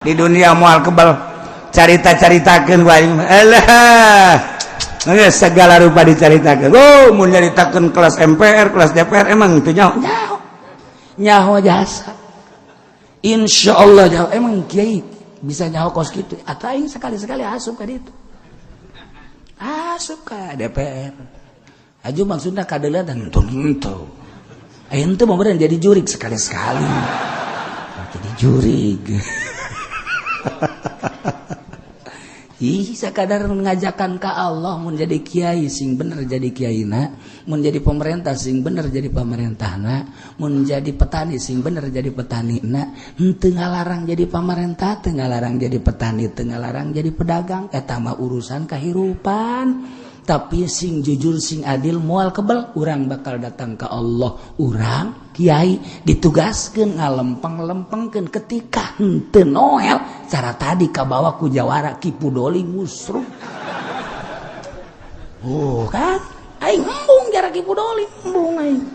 Di dunia moal kebal carita-caritakeun ku aing. Alah, geus segala rupa dicaritakeun. Oh, mun nyaritakeun kelas MPR, kelas DPR emang teu nyaho. Nyaho. Nyaho jasa. Insyaallah nyaho. Emang kiai bisa nyaho kos kitu. Atau aing sekali-sekali asup ka ditu. Asup ka DPR. Aju maksudna kadeuleuan henteu. Aing teu mau jadi jurig sekali-sekali. Jadi jurig. Ih, sekadar mengajakan ke Allah, mun jadi kiai sing bener jadi kiaina, mun jadi pemerintah sing bener jadi pemerintahna, mun jadi petani sing bener jadi petanina. Henteu ngalarang jadi pemerintah, teu ngalarang jadi petani, teu ngalarang jadi pedagang, eta mah urusan kehidupan. Tapi sing jujur sing adil moal kebel, urang bakal datang ke Allah. Urang kiai ditugaskeun ngalempeng-lempengkeun ketika henteu noel cara tadi kabawa ku jawara Ki Pudoli musruh. Oh kan aing embung jara Ki Pudoli embung aing.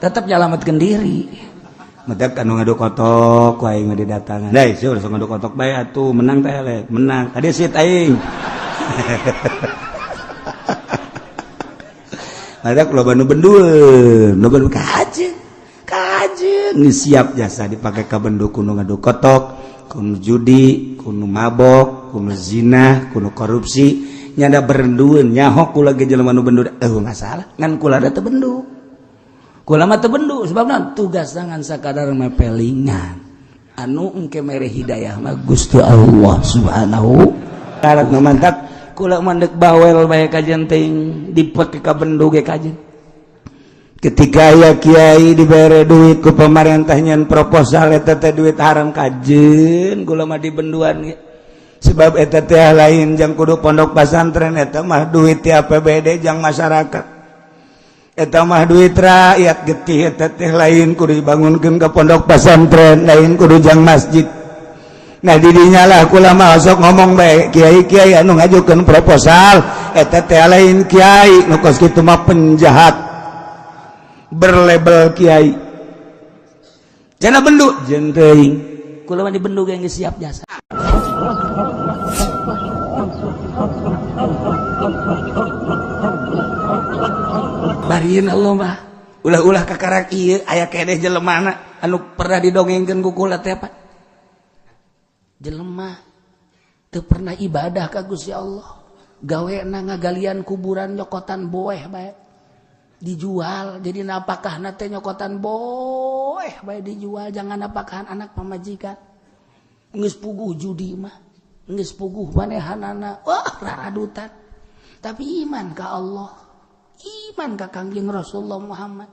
Tetep nyalametkeun diri. Mendek anu ngadu kotok ku aing mah didatangan. Deui sia sok ngadu kotok bae atuh menang teh elek, menang. Tadi sit aing. Ada loba nu bendueun, loba nu kajeun. Kajeun geus siap jasa dipake ka bendu kudu ngadu kotok, kudu judi, kudu mabok, kudu zina, kudu korupsi, nyada berendueun nyaho kula ge jelema nu bendu eueuh masalah, ngan kula da teu bendu. Kula mah teu bendu sebabna tugas ngan sakadar mepelingan. Anu engke mere hidayah mah Gusti Allah Subhanahu wa taala. Mantap kula mandek bawel bae kajen ting dipake ka bendu ge kajen. Ketika aya kiai dibere duit ku pemerintah nyen proposal eta teh duit haram kajen kula mah dibenduan ge. Sebab eta teh lain jang kudu pondok pesantren, eta mah duit ti APBD jang masyarakat. Eta mah duit rakyat getih eta teh lain kudu dibangunkeun ka pondok pesantren, lain kudu jang masjid. Nah didinya lah kula mah sok ngomong bae kiai-kiai anu ngajukeun proposal eta teh lain kiai nu kos kitu mah penjahat berlabel kiai. Cenah bendu jeung teuing. Kula mah dibendu ge geus siap jasa. Bariin Allah mah ulah-ulah kakarak ieu aya keneh jelemana anu pernah didongengkeun ku kula teh apa? Jelema teu pernah ibadah ka Gusti Allah, gawena ngagalian kuburan nyokotan boeh bae dijual, jadi napakahna teh nyokotan boeh bae dijual, jangan napakahan anak pamajikan. Geus puguh judi mah, geus puguh manehanana, wah raradutan. Tapi iman ka Allah, iman ka Kangjeng Rasulullah Muhammad.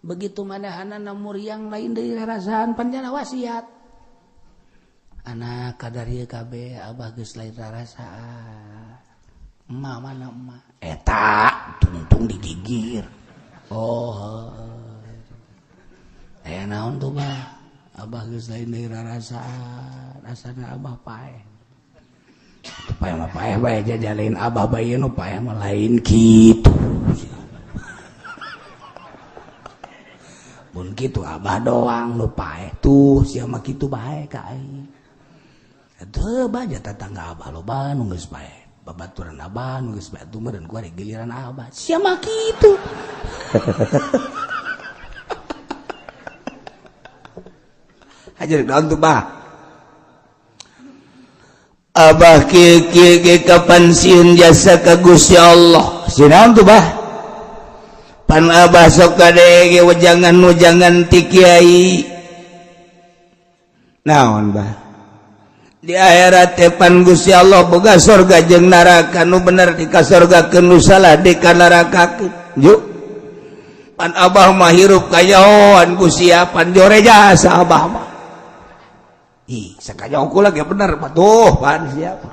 Begitu manehanana muriang lain deui rarasaan panjana wasiat. Anak kadar ieu kabeh abah geus lain rarasaan. Emak mana emak? Eta tungtung digigir. Oh. Aya naon tuh bah? Abah geus lain deui rarasaan. Asana abah paeh. Teu paeh mah paeh bae jajalain abah bae nu paeh mah lain kitu. Mun kitu abah doang nu paeh tuh sia mah kitu bae ka aing. Teu baja tetangga abah loba nu geus paeh. Babaturan abah nu geus paeh tuh meureun ku ari giliran abah. Sia mah kitu. Hajar daun tuh bah. Abah kieu kieu ge kapan sieun jasa ka Gusti Allah. Sieun naon tuh bah? Pan abah sok kadege wejangan-wejangan ti kiai. Naon bah? Di akhirat pan Gusti Allah boga sorga jeung neraka, nu bener di ka sorgakeun, nu salah di ka nerakakeun. Juk pan abah mah hirup kayahoan ku sia, pan jore jasa abah mah. Ih, sakaja kula ge bener patuh pan siapa.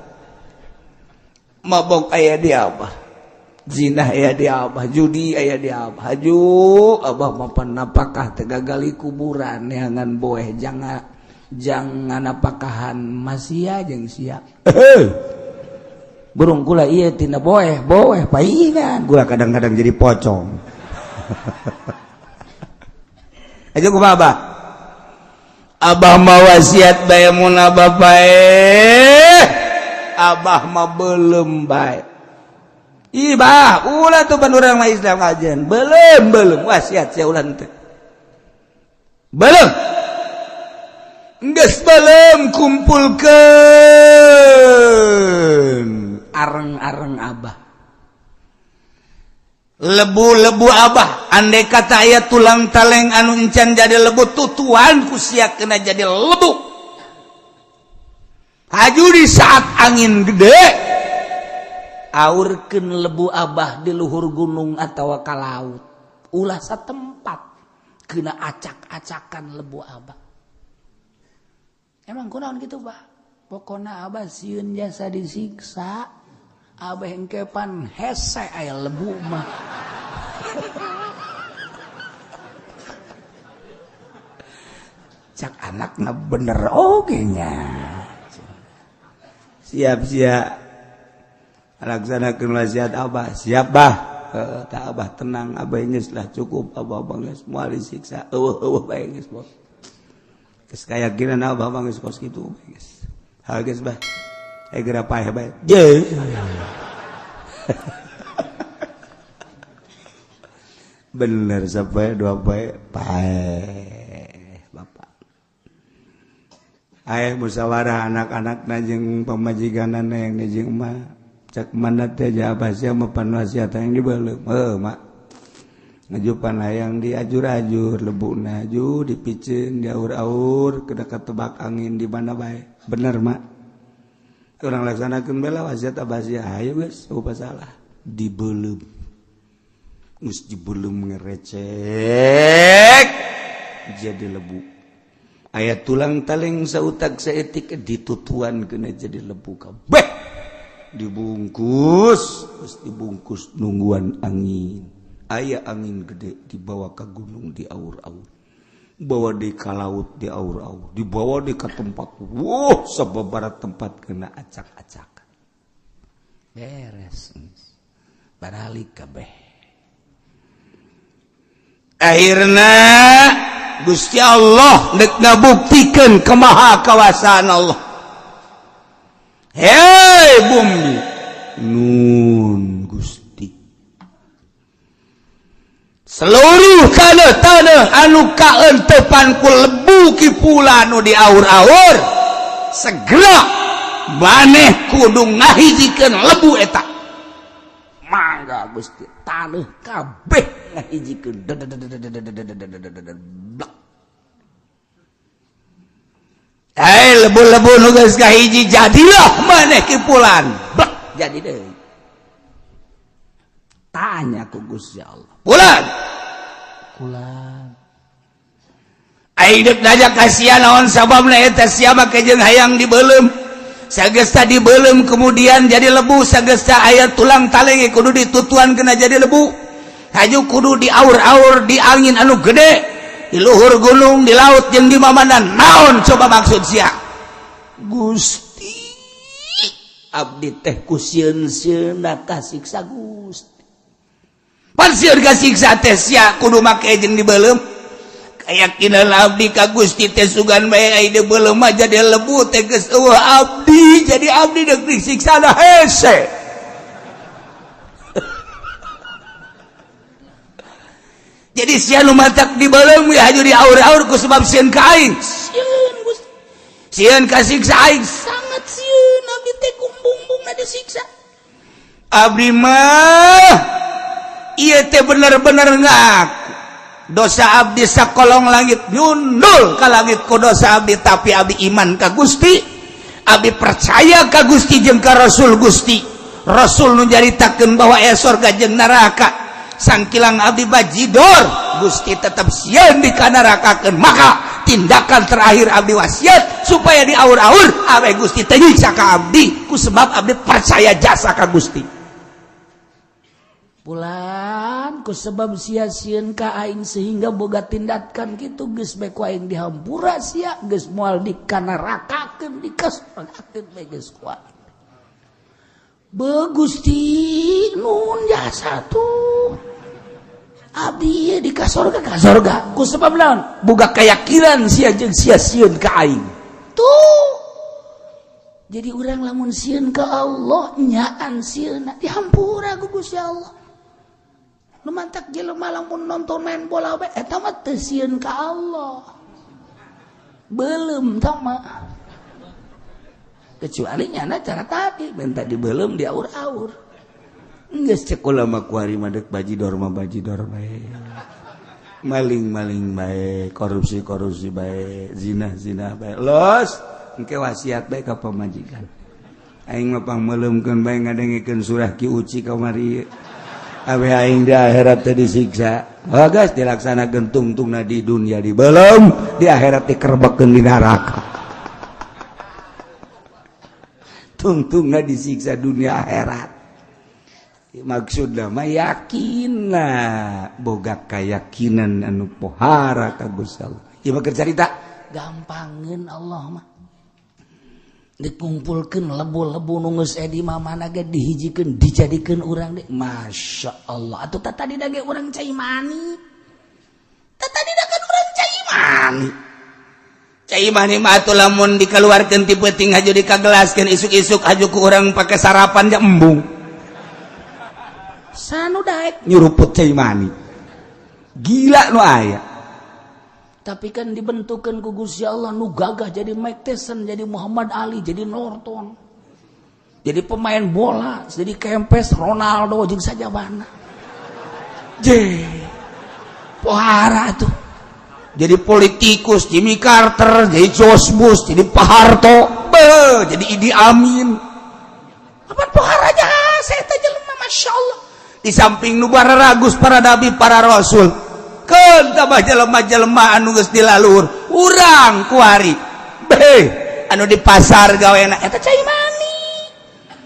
Mabok aya di abah, zina aya di abah, judi aya di abah. Haju abah mah pan napakah teh gagali kuburan neangan boeh jangan jangan apakahan masia jeung sia. Burung kula ieu tina boeh boeh paingan kula kadang-kadang jadi pocong. Aja kumaha abah? Abah mah wasiat bae mun abah paeh abah mah belum bae. Ih bah ulah tuh pan urang mah Islam kajian belum belum wasiat sia ulah teh belum geus belum kumpulkeun areng-areng abah lebu-lebu abah andai kata aya tulang taleng anu encan jadi lebu tutuan ku sia kena jadi lebu. Haju di saat angin gede aurkeun lebu abah di luhur gunung atawa ka laut ulah satempat kena acak-acakan lebu abah. Emang kunaon kitu bah? Pokona abah sieun jasa disiksa. Abah engkepan hese aya lebu mah. Cak anakna bener oge nya. Siap-siap laksanakeun wasiat abah. Siap bah. Tak abah tenang abah geus lah cukup abah geus moal disiksa. Eueuh eueuh bae geus bos. Geus kayakinan abah mah geus kos kitu geus. Ha geus bah. Geura paeh bae. Je. Bener sampai dua paeh paeh bapak. Aya musyawarah anak-anak jeung pamajikanana yang jeung emak. Cak mana teh abah sia mah pan wasiat hayang dibeuleum. Heuh mak. Ngajupan hayang diajur-ajur lebuna aju dipiceun diaur-aur kena ketebak angin di mana bae. Bener mak. Orang laksanakeun bela wasiat abah sia hayu geus eueuh salah dibeuleum. Geus dibeuleum ngerecek jadi lebu. Aya tulang taleng sautak saeutik ditutuan kena jadi lebu kabeh. Dibungkus, geus dibungkus nungguan angin. Aya angin gede dibawa ke gunung diaur-aur. Bawa di ka laut di aur-aur, dibawa di ka tempat, wuh sababaraha tempat kena acak-acakan. Beres, baralik kabeh. Akhirna Gusti Allah nek ngabuktikeun kemaha kawasaan Allah. Hei bumi, nun Gusti. Seluruh tanah-tanah anu kaentepan ku lebu kipula anu diaur-aur segera maneh kudu ngahijikeun lebu eta. Mangga Gusti tanah kabeh ngahijikeun. Hei lebu-lebu nu geus ngahiji jadilah maneh kipulan. Blak jadi deui. Tanya ku Gusti Allah. Pulan. Pulan. Aing deuk nanya ka sia naon sababna eta sia make jeung hayang dibeuleum. Sagesta dibeuleum kemudian jadi lebu, sagesta aya tulang taleng kudu ditutuan kena jadi lebu. Haju kudu diaur-aur di angin anu gede, di luhur gunung, di laut jeung di mamana. Naon coba maksud sia? Gusti abdi teh ku sieun-sieunna kasiksa Gusti. Pan sieun kasiksa teh sia kudu make jeung dibeuleum. Kayakinan abdi ka Gusti teh sugan bae ai dibeuleum mah jadi lebu teh geus eueuh abdi, jadi abdi deuk disiksa da hese. Jadi sia nu matak dibeuleum we haju diaur-aur ku sebab sieun ka aing. Sieun Gusti. Sieun kasiksa aing sangat sieun abdi teh kumbung-bumbungna disiksa. Abdi mah ieu teh bener-bener ngaku dosa abdi sakolong langit nyundul ka langit ku dosa abdi, tapi abdi iman ka Gusti, abdi percaya ka Gusti jeung ka Rasul Gusti. Rasul nu nyaritakeun bahwa aya sorga jeung neraka. Sangkilang abdi bajidor Gusti tetep sieun dikanarakakeun, maka tindakan terakhir abdi wasiat supaya diaur-aur awe Gusti teh nyiksa ka abdi ku sebab abdi percaya jasa ka Gusti. Pulan ku sebab sia-sieun ka aing sehingga boga tindakan kitu geus bae ku aing dihampura sia geus moal dikanarakakeun dikasorgakeun bae geus ku aing. Be Gusti nun jasa tuh. Abdi di ka sorga, ka sorga ku sebab naon? Boga keyakinan sia jeung sia sieun ka aing. Tuh, jadi urang lamun sieun ka Allah, nyaan sieun dihampura ku Gusti Allah. Nu mantak jelema lamun nonton main bola bae, eta mah teu sieun ka Allah, belum tama, kecuali nyana cara tadi minta dibelum, diaur-aur. Geus, cek ulama kuari mah deuk bajidor mah bajidor bae, maling-maling bae, korupsi-korupsi bae, zina-zina bae, los engke wasiat bae ka pamajikan, "Aing mah pangmeuleumkeun bae ngadengekeun surah Ki Uci kamari, awe aing di akhirat teh disiksa." Oh, geus dilaksanakeun, tungtungna di dunia dibelum, di akhirat dikerbekkeun di neraka. Tungtungna disiksa dunia akhirat. Maksudna mah yakin boga keyakinan anu pohara ka Gusti Allah. Ieu mah carita gampangeun. Allah mah dikumpulkeun lebu-lebu nu geus di mana ge, dihijikeun, dijadikeun urang deh. Masya Allah atuh, tadi dage urang cai mani, tadi kan urang cai mani. Cai mani mah atuh lamun dikeluarkeun ti peuting haju dikagelaskeun, isuk-isuk haju ku urang pake sarapan ja embung sanu daek nyuruput cai mani. Gila nu aya. Tapi kan dibentukkan ku Gusti Allah nu gagah, jadi Mike Tyson, jadi Muhammad Ali, jadi Norton, jadi pemain bola, jadi Kempes, Ronaldo jeung sajabana. Je pohara tuh, jadi politikus Jimmy Carter, jadi George Bush, jadi Pak Harto, be, jadi Idi Amin. Apa pohara saya teh jelema? Masya Allah, di samping nu ragus para nabi, para rasul, keun tambah jelema-jelema anu geus dilalur urang kuari be, anu di pasar gawena eta cai mani,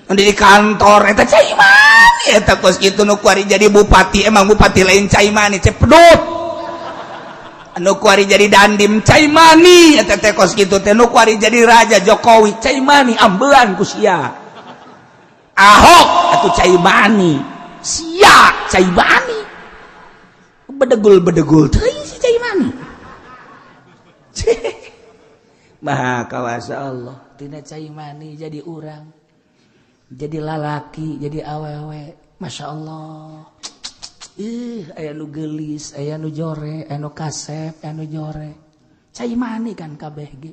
anu di kantor eta cai mani, eta kos kitu. Nu kuari jadi bupati, emang bupati lain cai mani, cepedut. Anu kuari jadi dandim cai mani eta teh kos kitu teh. Nu kuari jadi raja Jokowi cai mani, ambean ku sia. Ahok atuh cai mani, sia cai mani, bedegul bedegul teuing si cai mani. Maha kawasa Allah. Tina cai mani jadi urang, jadi lalaki, jadi awewe. Masya Allah, ih, aya nu gelis, aya nu jore, aya nu kasep, aya nu jore, cai mani kan kabeh ge.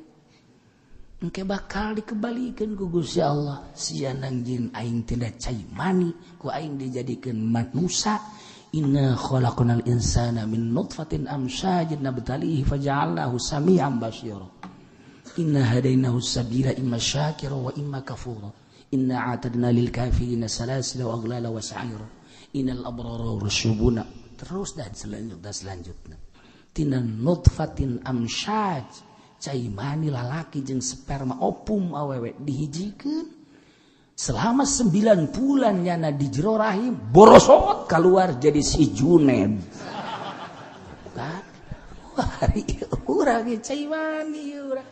Engke bakal dikembalikan ku Gusti Allah. Sia nangjin aing tina cai mani, ku aing dijadikeun manusia. Inna khalaqnal insana min nutfatin amsyajin nabtalihi faja'alnahu sami'an basira. Inna hadainahu sabila imma syakira wa imma kafura. Inna a'tadna lil kafirina salasila wa aghlala wa sa'ira. Innal abrara yashrabuna, terus dan selanjutnya, selanjutnya. Tina nutfatin amsyaj, cai mani lalaki jeung sperma ovum awewe dihijikeun, selama 9 bulan nyana di jero rahim, borosot keluar jadi si Juned kan. Wah, urang cai mani urang.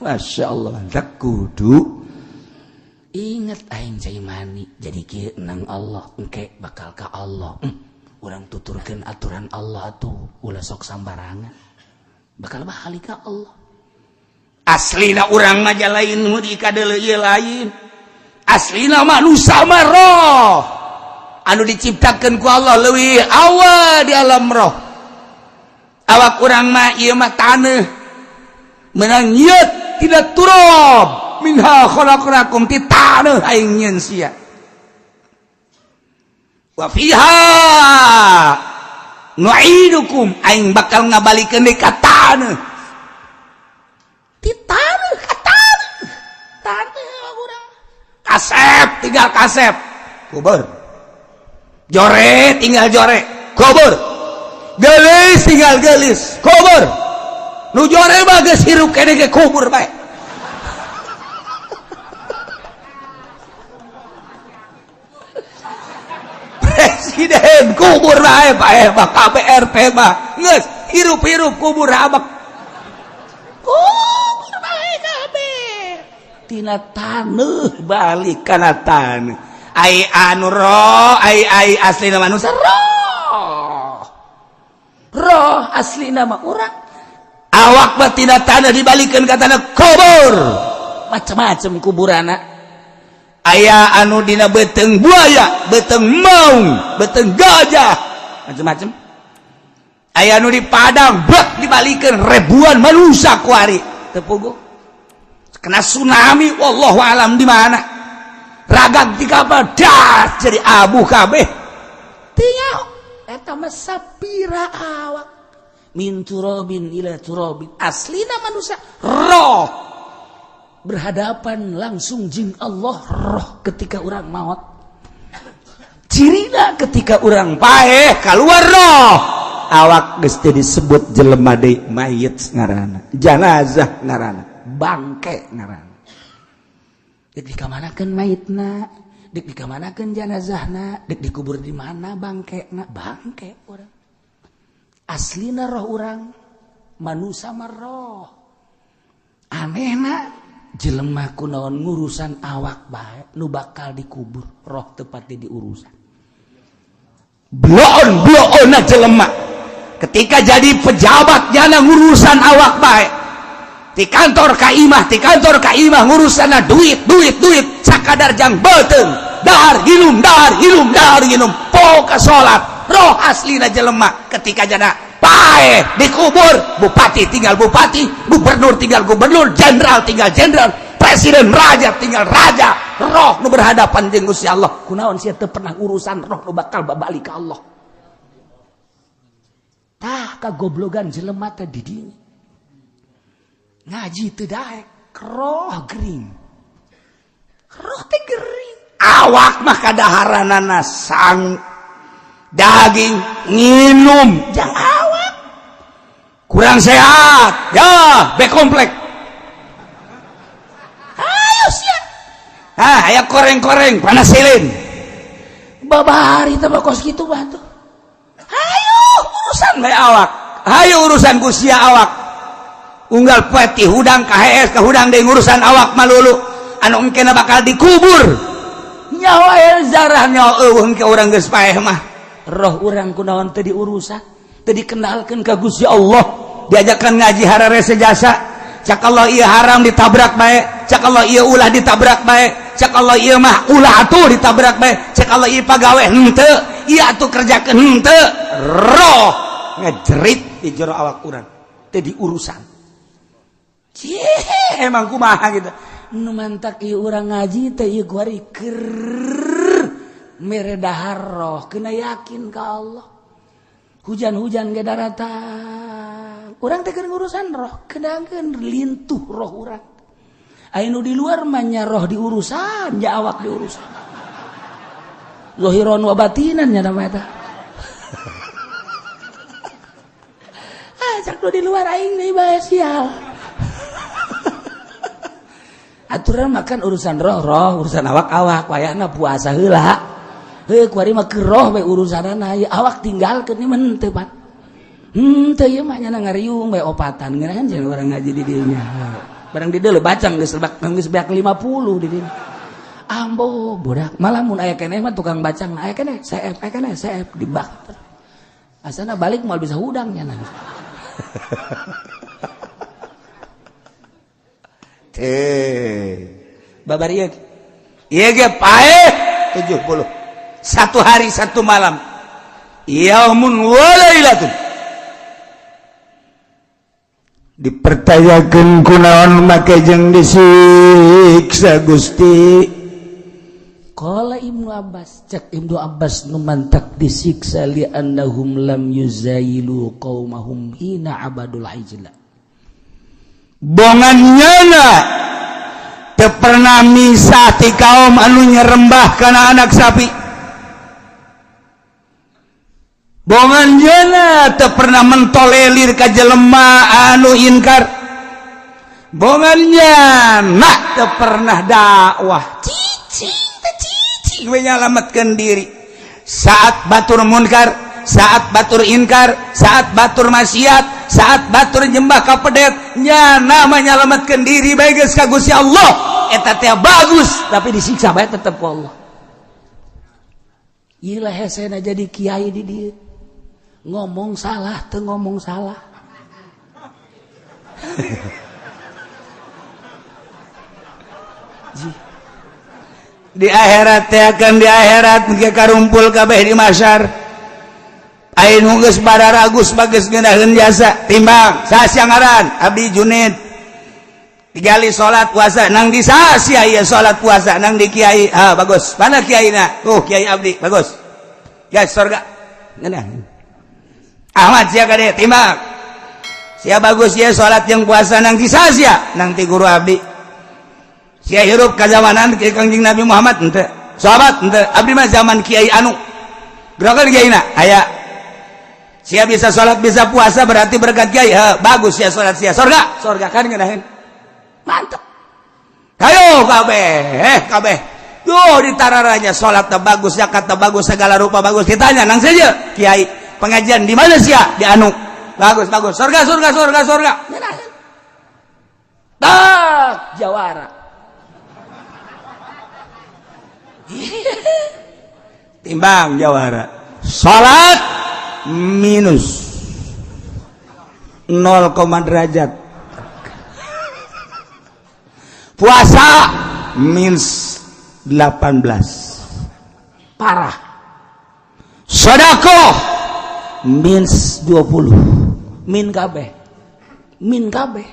Masya Allah, tak kudu inget aing cai mani, jadi kieu nang Allah, engke bakal ka Allah. Urang tuturkeun aturan Allah tuh, ulah sok sambarangan, bakal balik ka Allah. Aslina urang mah lain nu dikadeuleu ieu, lain. Aslina manusia mah roh anu diciptakeun ku Allah leuwih awal di alam roh. Awak urang mah ieu mah taneuh, menang nyeut tina turab, minha khalaqnakum, ti taneuh aing nyieun sia, wa fiha nu'idukum, aing bakal ngabalikeun deui ka taneuh. Ti taneuh ka taneuh, taneuh urang. Kasep tinggal kasep, kubur. Jore tinggal jore, kubur. Gelis tinggal gelis, kubur. Nu jore mah geus hirup keneh ge kubur bae. Presiden kubur bae, bae mah KBRT mah geus hirup-hirup kubur, abak kubur bae kabeh. Tina taneuh balik kana taneuh. Ai anu roh, ai ai asli manusia roh. Roh asli nama urang. Awak mah tina tanah dibalikeun ka tanah kubur. Macam-macam kuburana. Aya anu dina beuteung buaya, beuteung maung, beuteung gajah, macam-macam. Aya anu di padang, bek dibalikeun ribuan manusia kuari. Teu puguh. Kena tsunami, wallahu alam di mana. Ragag di kapal, das jadi abu kabeh. Teu nyaho. Eta mah sapira awak. Min turabin ila turabin. Aslina manusia roh berhadapan langsung jeung Allah roh ketika orang maut. Cirina ketika orang paeh keluar roh. Awak geus teu disebut jelema deui, mayit ngaranna, janazah ngaranna, bangke ngaranna. Dek dikamanakeun mayitna, dek dikamanakeun janazahna, dek dikubur di mana bangkena, bangke urang. Aslina roh urang manusia mah roh. Anehna jelema kunaon ngurusan awak bae nu bakal dikubur, roh tepatnya diurusan. Bloon bloon jelema ketika jadi pejabat jana ngurusan awak bae. Di kantor ka imah, di kantor ka imah ngurusan duit duit duit sakadar jang beuteung, dahar ginum, dahar ginum, dahar ginum, poho salat. Roh aslina jelema ketika jana paeh dikubur, bupati tinggal bupati, gubernur tinggal gubernur, jenderal tinggal jenderal, presiden raja tinggal raja. Roh nu berhadapan jeung Gusti Allah, kunaon sia teu pernah urusan roh nu bakal babalik ka Allah? Tah kagoblogan jelema teh di dinya. Ngaji teu daek, roh gering, roh teh gering. Awak mah kadaharanana sang daging nginum jang awak kurang sehat ya B komplek. Ayo sia, ah aya koreng-koreng panasilin babari teh kos kitu batu. Ayo urusan bae awak, ayo urusan ku sia awak. Unggal poe ti hudang ka hees ka hudang deui ngurusan awak malulu anu engkena bakal dikubur. Nyawa zarah nyawa eueuh engke urang geus paeh mah. Roh urang kunaon teu diurusan, teu dikenalkeun ka Gusti Allah, diajakan ngaji hararese jasa. Cak Allah ieu haram ditabrak bae, cak Allah ieu ulah ditabrak bae, cak Allah ieu mah ulah atuh ditabrak bae, cak Allah ieu pagawe henteu, ieu atuh kerjakeun henteu. Roh ngejerit di jero awak urang teu diurusan. Cih, emang kumaha gitu nu mantak ieu urang ngaji teh ieu kuari keur mere dahar roh kena yakin ka Allah. Hujan-hujan ge daratang urang teh keur ngurusan roh, kenakeun lintuh roh urang. Aya nu di luar mah nya roh diurusan, nya awak diurusan, zahiron wa batinan nya nama eta. Ah cak nu di luar aing deui bae sial. Aturan makan urusan roh roh, urusan awak awak, wayahna puasa heula. Heuh kuari mah keur roh bae urusanana, ieu awak tinggalkeun ieu mah henteu pan. Henteu ieu mah nya ngariung bae opatan ngeunahan cenah urang ngaji di dieu nya. Barang di dieu bacang geus lebak geus beak 50 di dieu. Ambo budak malah mun aya keneh mah tukang bacang aya keneh CF aya keneh CF dibak. Asana balik moal bisa hudang nya. Babar ieu ieu ge paeh 70 satu hari satu malam, yaumun wa lailatun. Dipercayakeun kunaon make jeung disiksa Gusti? Qala Ibnu Abbas, cek Ibnu Abbas nu mantak disiksa li annahum lam yuzayilu qaumahum hina abadul ijla. Bongan nyana teu pernah misah ti kaum anu nyerembah kana anak sapi. Bongan nyana teu pernah mentolelir ka jelema anu inkar. Bongan nyana teu pernah dakwah, cicing teh cicing we nyalametkeun diri saat batur munkar, saat batur inkar, saat batur maksiat, saat batur nyembah ka pedet, nyana menyelamatkan diri bae geus ka Gusti Allah. Eta teh bagus tapi disiksa bae tetep ku Allah. Ieu lah hesena jadi kiai di dieu. Ngomong salah teu ngomong salah. Di akhirat teh akan di akhirat engke karumpul kabeh di mahsyar. Ayeuna geus bararagus bagus ngeunaheun jasa timbang saha ngaran abdi Junid. Digali salat puasa nang di saha ieu salat puasa nang di kiai. Ah bagus. Mana kiaina? Oh kiai abdi bagus. Ya surga. Ngeunaheun. Ahmad sia kade timbang. Sia bagus ieu salat jeung puasa nang di saha sia? Nang ti guru abdi. Sia hirup ka zamanan ke Kangjeng Nabi Muhammad henteu. Sahabat henteu. Abdi mah zaman kiai anu. Gerakan kiaina aya. Sia bisa salat bisa puasa berarti berkat kiai. Ha, bagus sia salat sia. Surga, surga kan ngeunaheun. Mantep. Hayo kabeh, kabeh. Duh ditararanya salat teh bagus, zakat teh bagus, segala rupa bagus. Ditanya nang saja kiai, pengajian di mana sia? Di anu. Bagus, bagus. Surga, surga, surga, surga. Tak jawara. Timbang jawara. Salat minus 0, derajat. Puasa minus 18. Parah. Sedekah minus 20. Min kabeh. Min kabeh.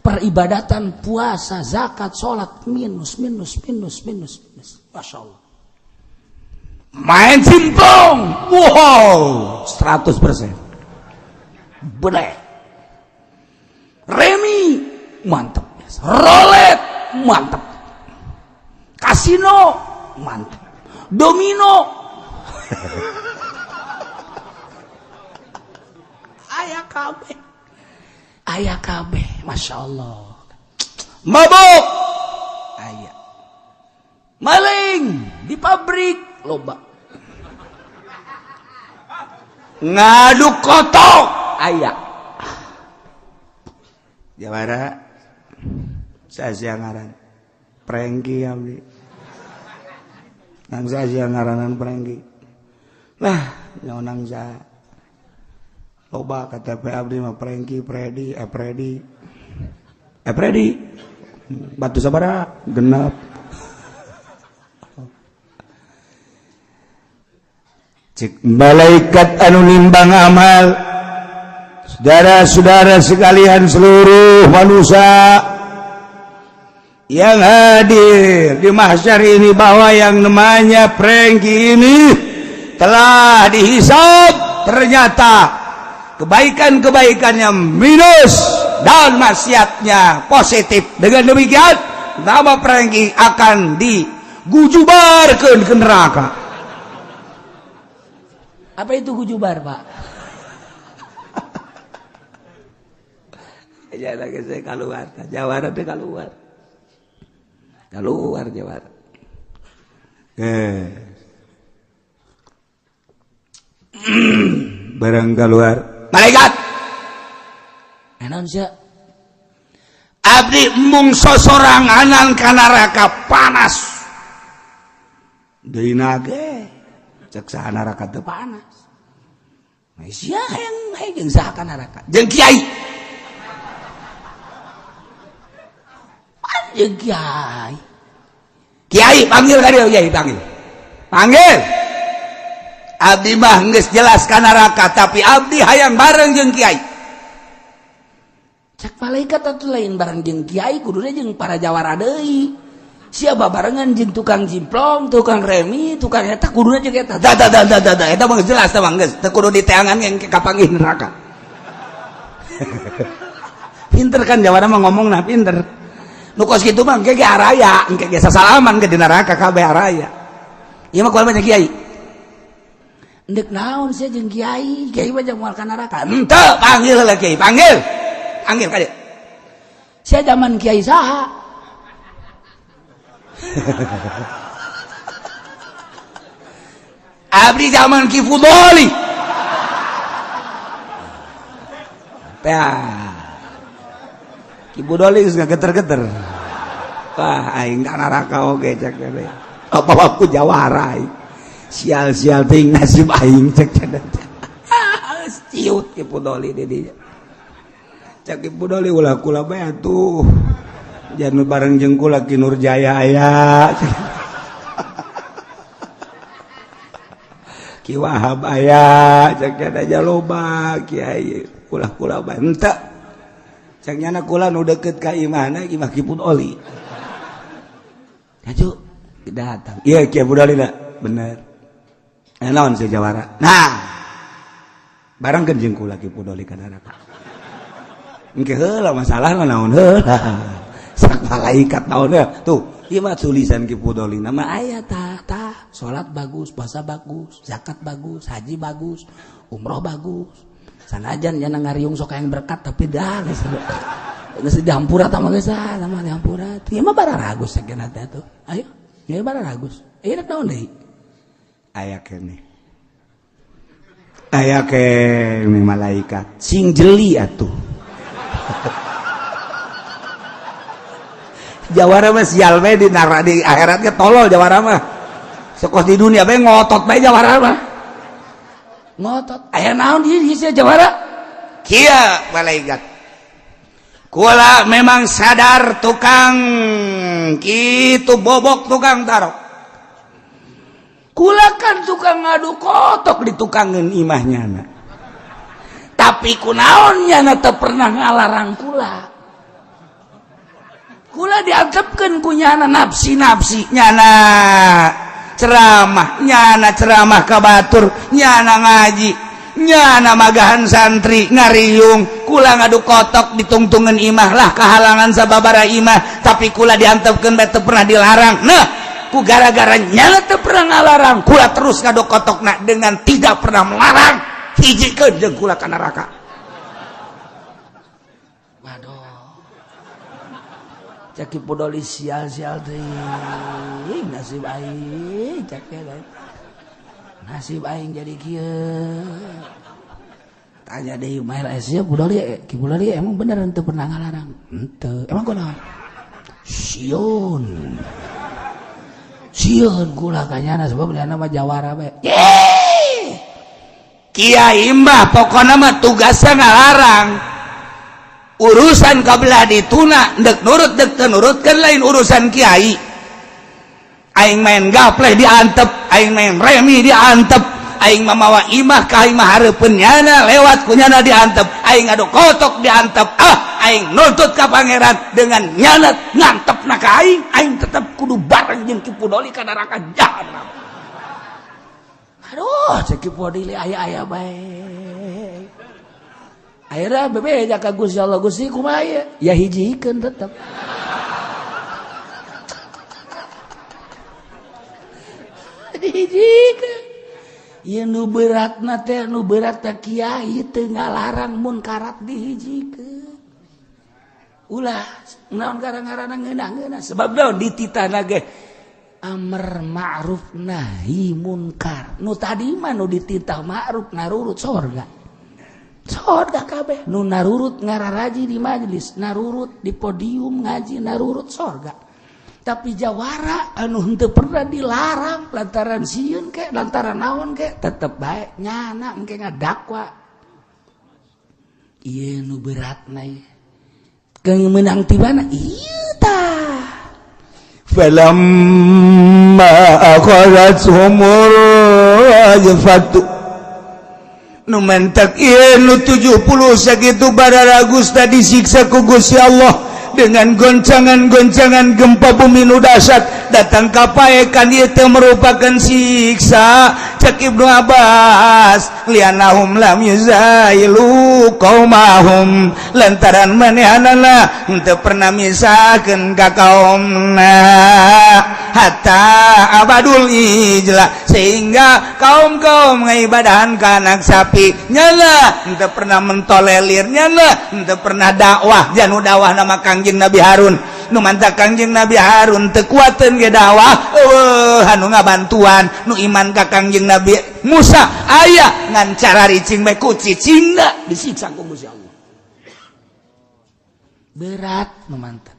Peribadatan, puasa, zakat, salat minus minus minus minus minus. Masya Allah. Main simpong. Wow, 100%. Bener. Remi mantep. Rolet mantep. Kasino mantep. Domino. Aya kabeh. Aya kabeh, Masya Allah. Mabuk aya. Maling di pabrik loba. Ngaduk kotok aya. Jawara saya ngaran Prengki abdi. Nang saya ngaranan Prengki. Lah nyaonang sa loba KTP abdi mah Prengki, Predi, Epredi. Epredi. Batu sabara genep. Cek malaikat anu nimbang amal. Saudara-saudara sekalian seluruh manusia yang hadir di mahsyar ini, bahwa yang namanya Prengki ini telah dihisab, ternyata kebaikan-kebaikannya minus dan maksiatnya positif. Dengan demikian nama Prengki akan digujubarkan ke neraka. Apa itu gujubar, Pak? Ya lagi saya keluar, jawara teh keluar. Keluar jawara. Barang keluar malaikat. Naon sia? Abdi embung sosoranganan ka neraka panas. Deui nage cek saha neraka teu panas. Sia hayang hayang saha ka neraka? Jeung kiai. Jeung kiai. Kiai panggil ka dieu, kiai panggil. Panggil. Abdi mah geus jelas ka neraka, tapi abdi hayang bareng jeung kiai. Cek malaikat atuh lain bareng jeung kiai, kuduna jeung para jawara deui. Sia babarengan jeung tukang jimplong, tukang remi, tukang eta kuduna jeung eta. Da da da da da, eta mah jelas tah mah geus teu kudu diteangan yang kapanggih neraka. Pinter kan jawara mah ngomongna pinter. Nu kos kitu mah engke ge araya, engke ge sasalaman ke di neraka kabeh araya. Ieu mah kual banyak kiai. Endek naon sia jeung kiai, kiai mah jeung moal ka neraka. Henteu, panggil heula kiai, panggil. Panggil ka dieu. Sia zaman kiai saha? Abdi zaman Ki Fudoli. Tah. Ki Fudoli geus ngageter-geter. Wah, aing ka neraka oge cek teh. Apa aku jawara aing. Sial-sial ting nasib aing cek teh. Ciut Ki Pudoli di dinya. Cak Ki Pudoli ulah kula bae atuh. Jangan bareng jeung kula Ki Nurjaya aya. Ki Wahab aya, cak aja loba kiai kula-kula bae henteu. Cak nyana kula nu deukeut ka imahna imah Ki Pudoli. Hayu datang. Iya Ki Pudoli da, bener. Naon si jawara. Nah, bareng jeung kula Ki Pudoli ka neraka. Engke heula masalahna naon heula. Sak malaikat naon tuh. Ieu mah tulisan Ki Pudoli nama aya tah tah salat bagus, puasa bagus, zakat bagus, haji bagus, umroh bagus. Sanajan nya ngariung sok yang berkat tapi dah geus geus dihampura tah mah geus sama dihampura. Ieu mah bararagus sakeuna teh tuh. Ayo, ieu bararagus. Ieu rek naon deui? Aya keneh. Aya keneh malaikat sing jeli atuh. Jawara mah sial bae di nara di akhirat ge tolol jawara mah. Sekos di dunia bae ngotot bae jawara mah. Ngotot. Aya naon di sia jawara? Kieu malaikat. Kula memang sadar tukang kitu bobok tukang tarok. Kula kan tukang ngadu kotok di tukangeun imahnya na. Tapi kunaon nyana teu pernah ngalarang kula. Kula diantepkeun ku nyana nafsi-nafsi nyana ceramah, nyana ceramah ka batur, nyana ngaji, nyana magahan santri ngariung, kula ngadu kotok ditungtungan imah lah kahalangan sababara imah, tapi kula diantepkeun bae teu pernah dilarang. Nah, ku gara-gara nyana teu pernah ngalarang, kula terus ngadu kotokna dengan tidak pernah melarang, hijikeun jeung kula ka neraka. Waduh. Cak Ki Pudoli sial-sial teuing nasib aing cak nasib aing jadi kieu. Tanya deui mah sia Pudoli, Ki Pudoli emang bener henteu pernah ngalarang? Henteu. Emang kunaon? Sieun. Sieun kula ka nyana sebab nyana mah jawara bae. Kiai mah pokona mah tugasna ngalarang. Urusan kabelah dituna dek nurut dek teu nurut kan lain urusan kiai. Aing main gapleh diantep, aing main remi diantep, aing mamawa imah ka imah hareupeun nyana lewat ku nyana diantep, aing ngadu kotok diantep, ah aing nuntut ka pangeran dengan nyana ngantepna ka aing, aing tetep kudu bareng jeung Ki Pudoli ka neraka jahanam. Aduh, cek Ki Pudoli aya-aya bae. Akhirnya bebeja ka Gusti Allah, Gusti kumaha ieu? Ya hijikeun tetep. Dihijikeun. Ieu nu beratna teh nu berat teh kiai teu ngalarang mun karat dihijikeun. Ulah naon gara-garana ngeunah-ngeunah sebab naon dititahna ge amar ma'ruf nahi munkar. Nu tadi mah nu dititah ma'ruf narurut sorga. Sorga kabeh nu narurut ngararaji di majelis, narurut di podium ngaji, narurut sorga. Tapi jawara anu henteu pernah dilarang lantaran sieun ke lantaran naon ke tetep bae nyana engke ngadakwa. Ieu nu beratna ieu. Keung meunang ti mana? Ieu tah. Falamma akhadhathumur rajfatu nu mentak ieu nu 70 sakitu bararagus tadi disiksa ku Gusti Allah dengan goncangan-goncangan gempa bumi nu dahsyat datang ka paekan ieu teh merupakan siksa. Cek Ibnu Abbas lianahum lam yuzailu qaumahum lantaran manehanana henteu pernah misahkeun ka kaumna hatta abadul ijla sehingga kaum-kaum ngaibadahan ka anak sapi nyana henteu pernah mentolelir nyana henteu pernah dakwah janu dakwah nama Kangjeng Nabi Harun nu mantap Kangjeng Nabi Harun teu kuateun ge dakwah eueuh anu ngabantuan nu iman ka Kangjeng Nabi Musa aya ngan cara ricing bae ku cicingna disiksa ku Gusti Allah. Berat nu mantap.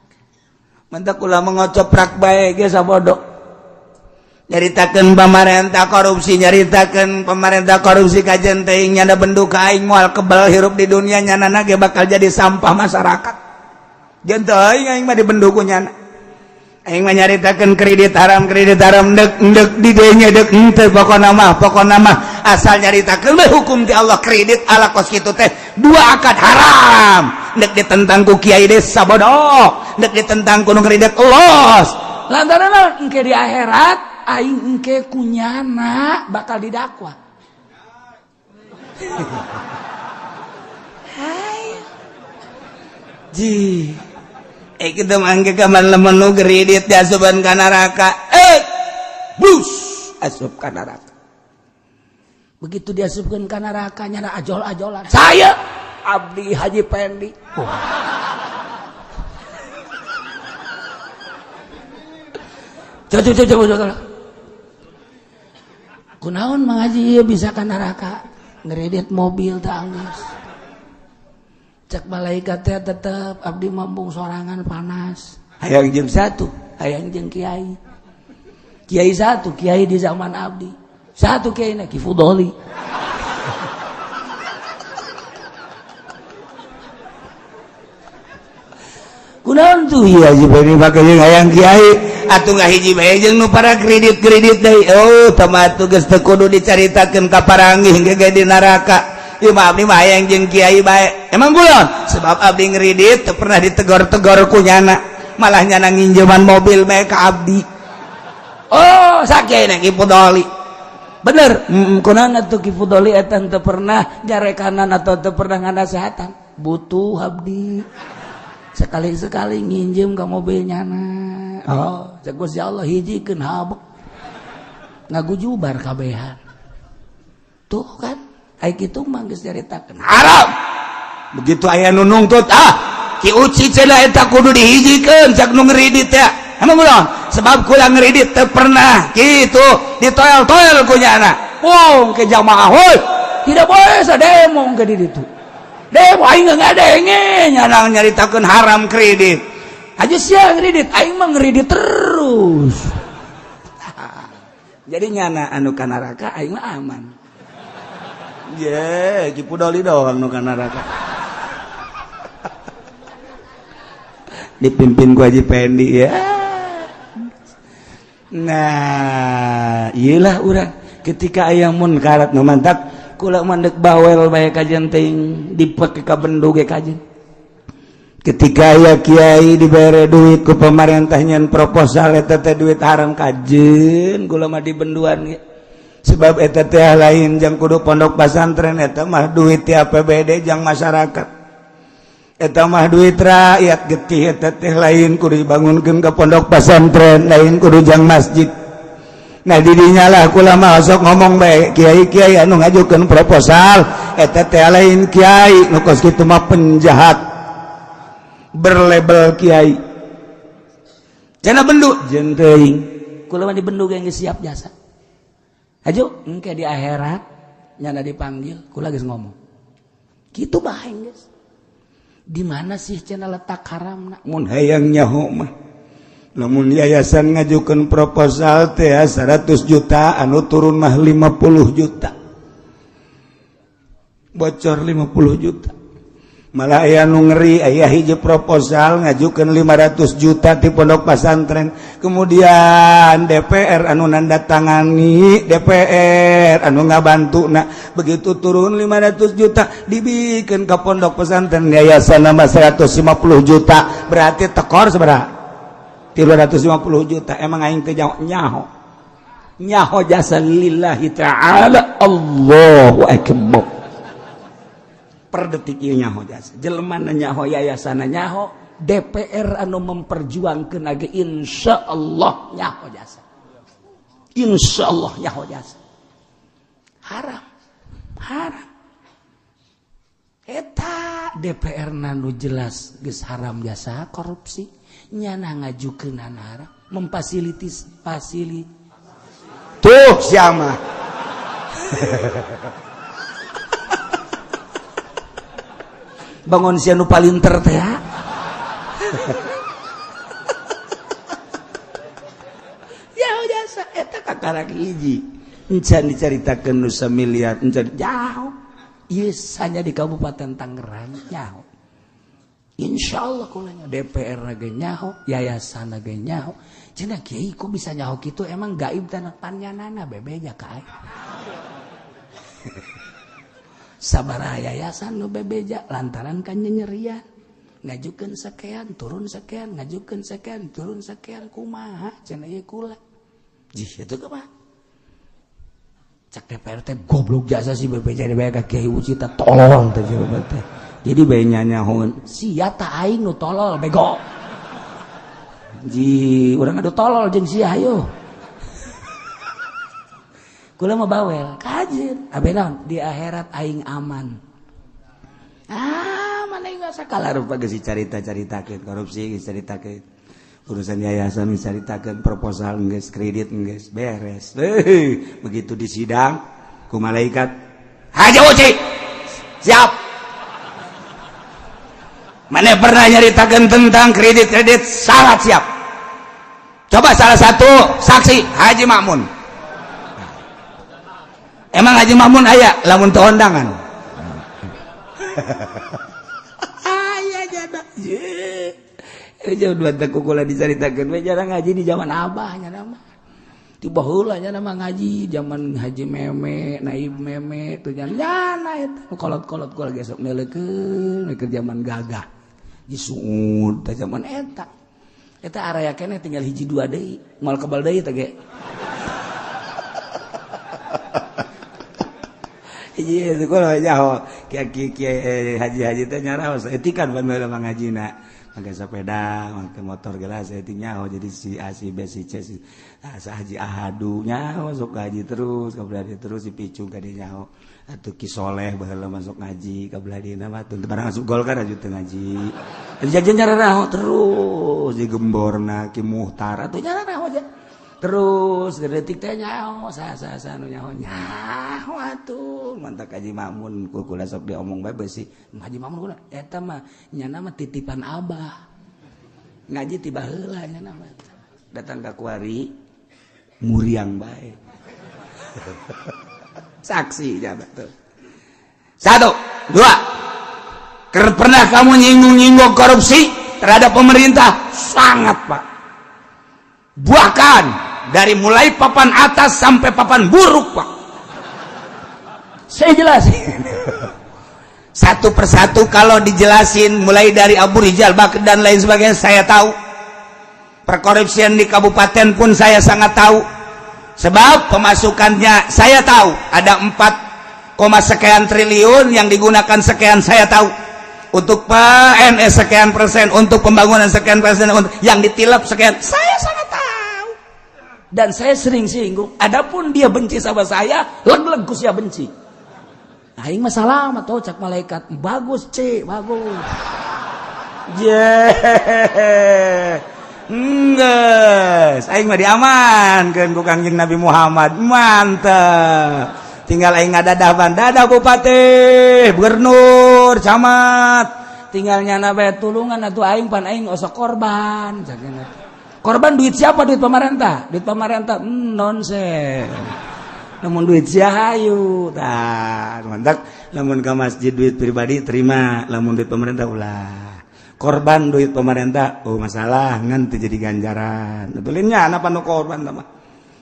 Mantap ulah mengocoprak bae ge sabodo. Nyaritakeun pamarentah korupsi, nyaritakeun pemerintah korupsi, kajen teuing nyana bendu ka aing moal kebal hirup di dunia, nyana ge bakal jadi sampah masyarakat. Jeung teuing aing mah dibendu ku nyana. Aing mah nyaritakeun kredit haram, kredit haram, dek dek di dieu dek henteu, pokona mah asal nyaritakeun we hukum ti Allah, kredit ala kos kitu teh dua akad haram. Dek ditentang ku kiai desa bodoh, dek ditentang ku nu kredit los, lantaran engke di akhirat aing engke kunyana bakal didakwa. Hai ji, kita mangke kaman lamun nu kredit diasupan ka neraka, bus asup ka neraka. Begitu diasupkeun ka neraka, nyana ajol-ajolan, saya abdi Haji Pendi. Oh. Coba coba coba coba. Kunaon Mang Haji ieu bisa ka neraka? Ngeredit mobil teh anggeus. Cek malaikat teh tetep abdi mambung sorangan panas. Hayang jeung satu, hayang jeung kiai. Kiai satu, kiai di zaman abdi. Satu kiai na Ki Fudoli. Kunaon tuh ieu Haji Pendi make jeung hayang kiai atuh ngahiji bae jeung nu para kredit-kredit deui. Oh, tama atuh geus teu kudu dicaritakeun ka paranggih ge di neraka. Ieu mah abdi mah hayang jeung kiai bae. Emang kulon? Sebab abdi ngredit teu pernah ditegor-tegor ku nyana. Malah nyana nginjeman mobil bae ka abdi. Oh, sakieu Ki Fudoli. Bener, kunaon atuh Ki Fudoli eta teu pernah nyarekanan atau teu pernah nganasehatan. Butuh abdi. Sekali-sekali nginjem ke mobil nyana. Oh, cek Gusti Allah hijikeun habek. Ngagujubar kabehan. Tuh kan, ai kitu mah geus nyaritakeun haram. Begitu aya nu nungtut, ah, Ki Uci cenah eta kudu dihijikeun cak nu ngredit teh. Emang ulah? Sebab kula ngredit teu pernah kitu ditoel-toel ku nyana. Wong ke jamaah hoi, tidak boleh sademo ke di ditu. Demo aing ngadenge nyana nyaritakeun haram kredit. Aja sia ngredit, aing mah ngredit terus. Jadi nyana anu ka neraka aing mah aman. Ye, Ki Fudoli doang nu ka neraka. Dipimpin ku Haji Pendi ya. Nah, iyalah urang ketika aya munkarat nu mantak kula mandek bawel bae kajen teuing dipake ka bendu ge kajen. Ketika aya kiai dibere duit ku pemerintah nyen proposal eta teh duit haram, kajen kula mah dibenduan ge. Sebab eta teh lain jang kudu pondok pesantren, eta mah duit ti APBD jang masyarakat. Eta mah duit rakyat getih, eta teh lain kudu dibangunkeun ka pondok pesantren, lain kudu jang masjid. Nah, didinya lah kula mah sok ngomong bae kiai-kiai anu ngajukeun proposal eta teh lain kiai nu kos kitu mah penjahat berlabel kiai. Cenah bendu jeung teuing kula mah dibendu ge geus siap jasa. Ajo engke di akhirat nyana dipanggil kula geus ngomong. Kitu bae geus. Di mana sih cenah letak haramna? Mun hayang nyaho mah lamun yayasan ngajukeun proposal teh 100 juta anu turun mah 50 juta. Bocor 50 juta. Malah aya nu ngeri, aya hiji proposal ngajukeun 500 juta di pondok pesantren. Kemudian DPR anu nandatangani, DPR anu ngabantuna. Begitu turun 500 juta dibikeun ka pondok pesantren yayasan nama 150 juta. Berarti tekor sabaraha? 350 juta. Emang aing teh nyaho. Nyaho jasa lillahi ta'ala. Allahu akbar. Per detik ieu nyaho jasa. Jelema nyaho, yayasan nyaho, DPR anu memperjuangkeun age insyaallah nyaho jasa. Insyaallah nyaho jasa. Haram. Haram. Eta DPR nu jelas geus haram jasa korupsi, nyana ngajukeun haram, memfasilitis fasili. Tuh siapa? Bangun sia nu palinter teh. Ya jasa. jasa eta kakarak hiji encan dicaritakeun nu samiliar encan jauh ieu hanya di Kabupaten Tangerang nyaho. Insyaallah kulanya DPR ge nyaho, yayasan ge nyaho. Cenah kiai kok bisa nyaho kitu emang gaib tanah panyanana bebeja ka aing. Sabaraha yayasan nu bebeja lantaran ka nyenyerian. Ngajukeun sekian, turun sekian, ngajukeun sekian, turun sekian, kumaha cenah ieu kula. Jih itu kumaha? Cak DPR teh goblok jasa si bebeja dibayar ka Kiai Uci teh tolol teh jelema teh. Jadi bae nyanyahoeun sia ta aing nu tolol bego. Ji urang adu tolol jeung sia hayo. Kula mah bawel kajeun abe naon di akhirat aing aman. Ah mana enggak sakala rupa geus dicarita-caritakeun korupsi geus dicaritakeun urusan yayasan geus dicaritakeun proposal geus kredit geus beres. Heuh, begitu disidang ku malaikat Haji Uci siap. Mana pernah nyaritakeun tentang kredit-kredit sangat siap. Coba salah satu saksi Haji Makmun. Emang Haji Makmun aya lamun teu ondangan. Aya jada. Ye. Jauh dua teh kukula dicaritakeun we jarang ngaji di zaman abah nya nama. Ti baheula nya nama ngaji zaman Haji Meme, Naib Meme tuh nyana eta kolot-kolot kula ge sok meleukeun keur zaman gagah. Disuud teh zaman eta. Eta area keneh tinggal hiji dua deui, moal kebal deui teh ge. Hiji itu kula nyaho kiai haji-haji teh nyaraos etikan pan baheula mah ngajina. Make sepeda, make motor gelas etik nyaho jadi si A si B si C si A sa Haji Ahadu nyaho sok ngaji terus kabelah dieu terus si Picung ka dieu nyaho. Atuh Ki Soleh baheula masuk ngaji kabelah dieu mah teu barang asup Golkar aju teu ngaji. Jadi nyararaho terus di gemborna Ki Muhtar atuh nyararaho aja. Terus detik teh nyaho sa-sa nu nyaho nyaho atuh mantak Haji Makmun ku kula sok diomong bae beusi Haji Makmun kula eta mah nyana mah titipan abah. Ngaji ti baheula nyana mah. Datang ka kuari muriang bae. Saksi jabat tuh. 1, 2. Pernah kamu nyinggung-nyinggung korupsi terhadap pemerintah? Sangat, Pak. Bahkan dari mulai papan atas sampai papan buruk, Pak. Saya jelasin. Satu persatu kalau dijelasin mulai dari Abu Rizal Bakri dan lain sebagainya saya tahu. Perkorupsian di kabupaten pun saya sangat tahu. Sebab pemasukannya saya tahu ada 4, sekian triliun yang digunakan sekian saya tahu. Untuk PNS sekian persen, untuk pembangunan sekian persen, untuk yang ditilap sekian, saya sangat tahu. Dan saya sering singgung. Adapun dia benci sama saya, leg-leg ku sia benci. Aing mah salah atau cak malaikat, bagus C, bagus. Yeah. Enggeus, aing mah diamankeun ku Kangjeng Nabi Muhammad. Mantep. Tinggal aing ngadadaban, dadah bupati, gubernur, camat. Tinggal nyana bae tulungan atuh aing pan aing osok korban. Korban duit siapa? Duit pemerintah. Duit pemerintah nonsen. Namun duit sia hayu. Tah, mantap. Lamun ka masjid duit pribadi terima, lamun duit pemerintah ulah. Korban duit pemerintah, oh masalah ngan teu jadi ganjaran. Atuh lain nyana nu korban tah mah.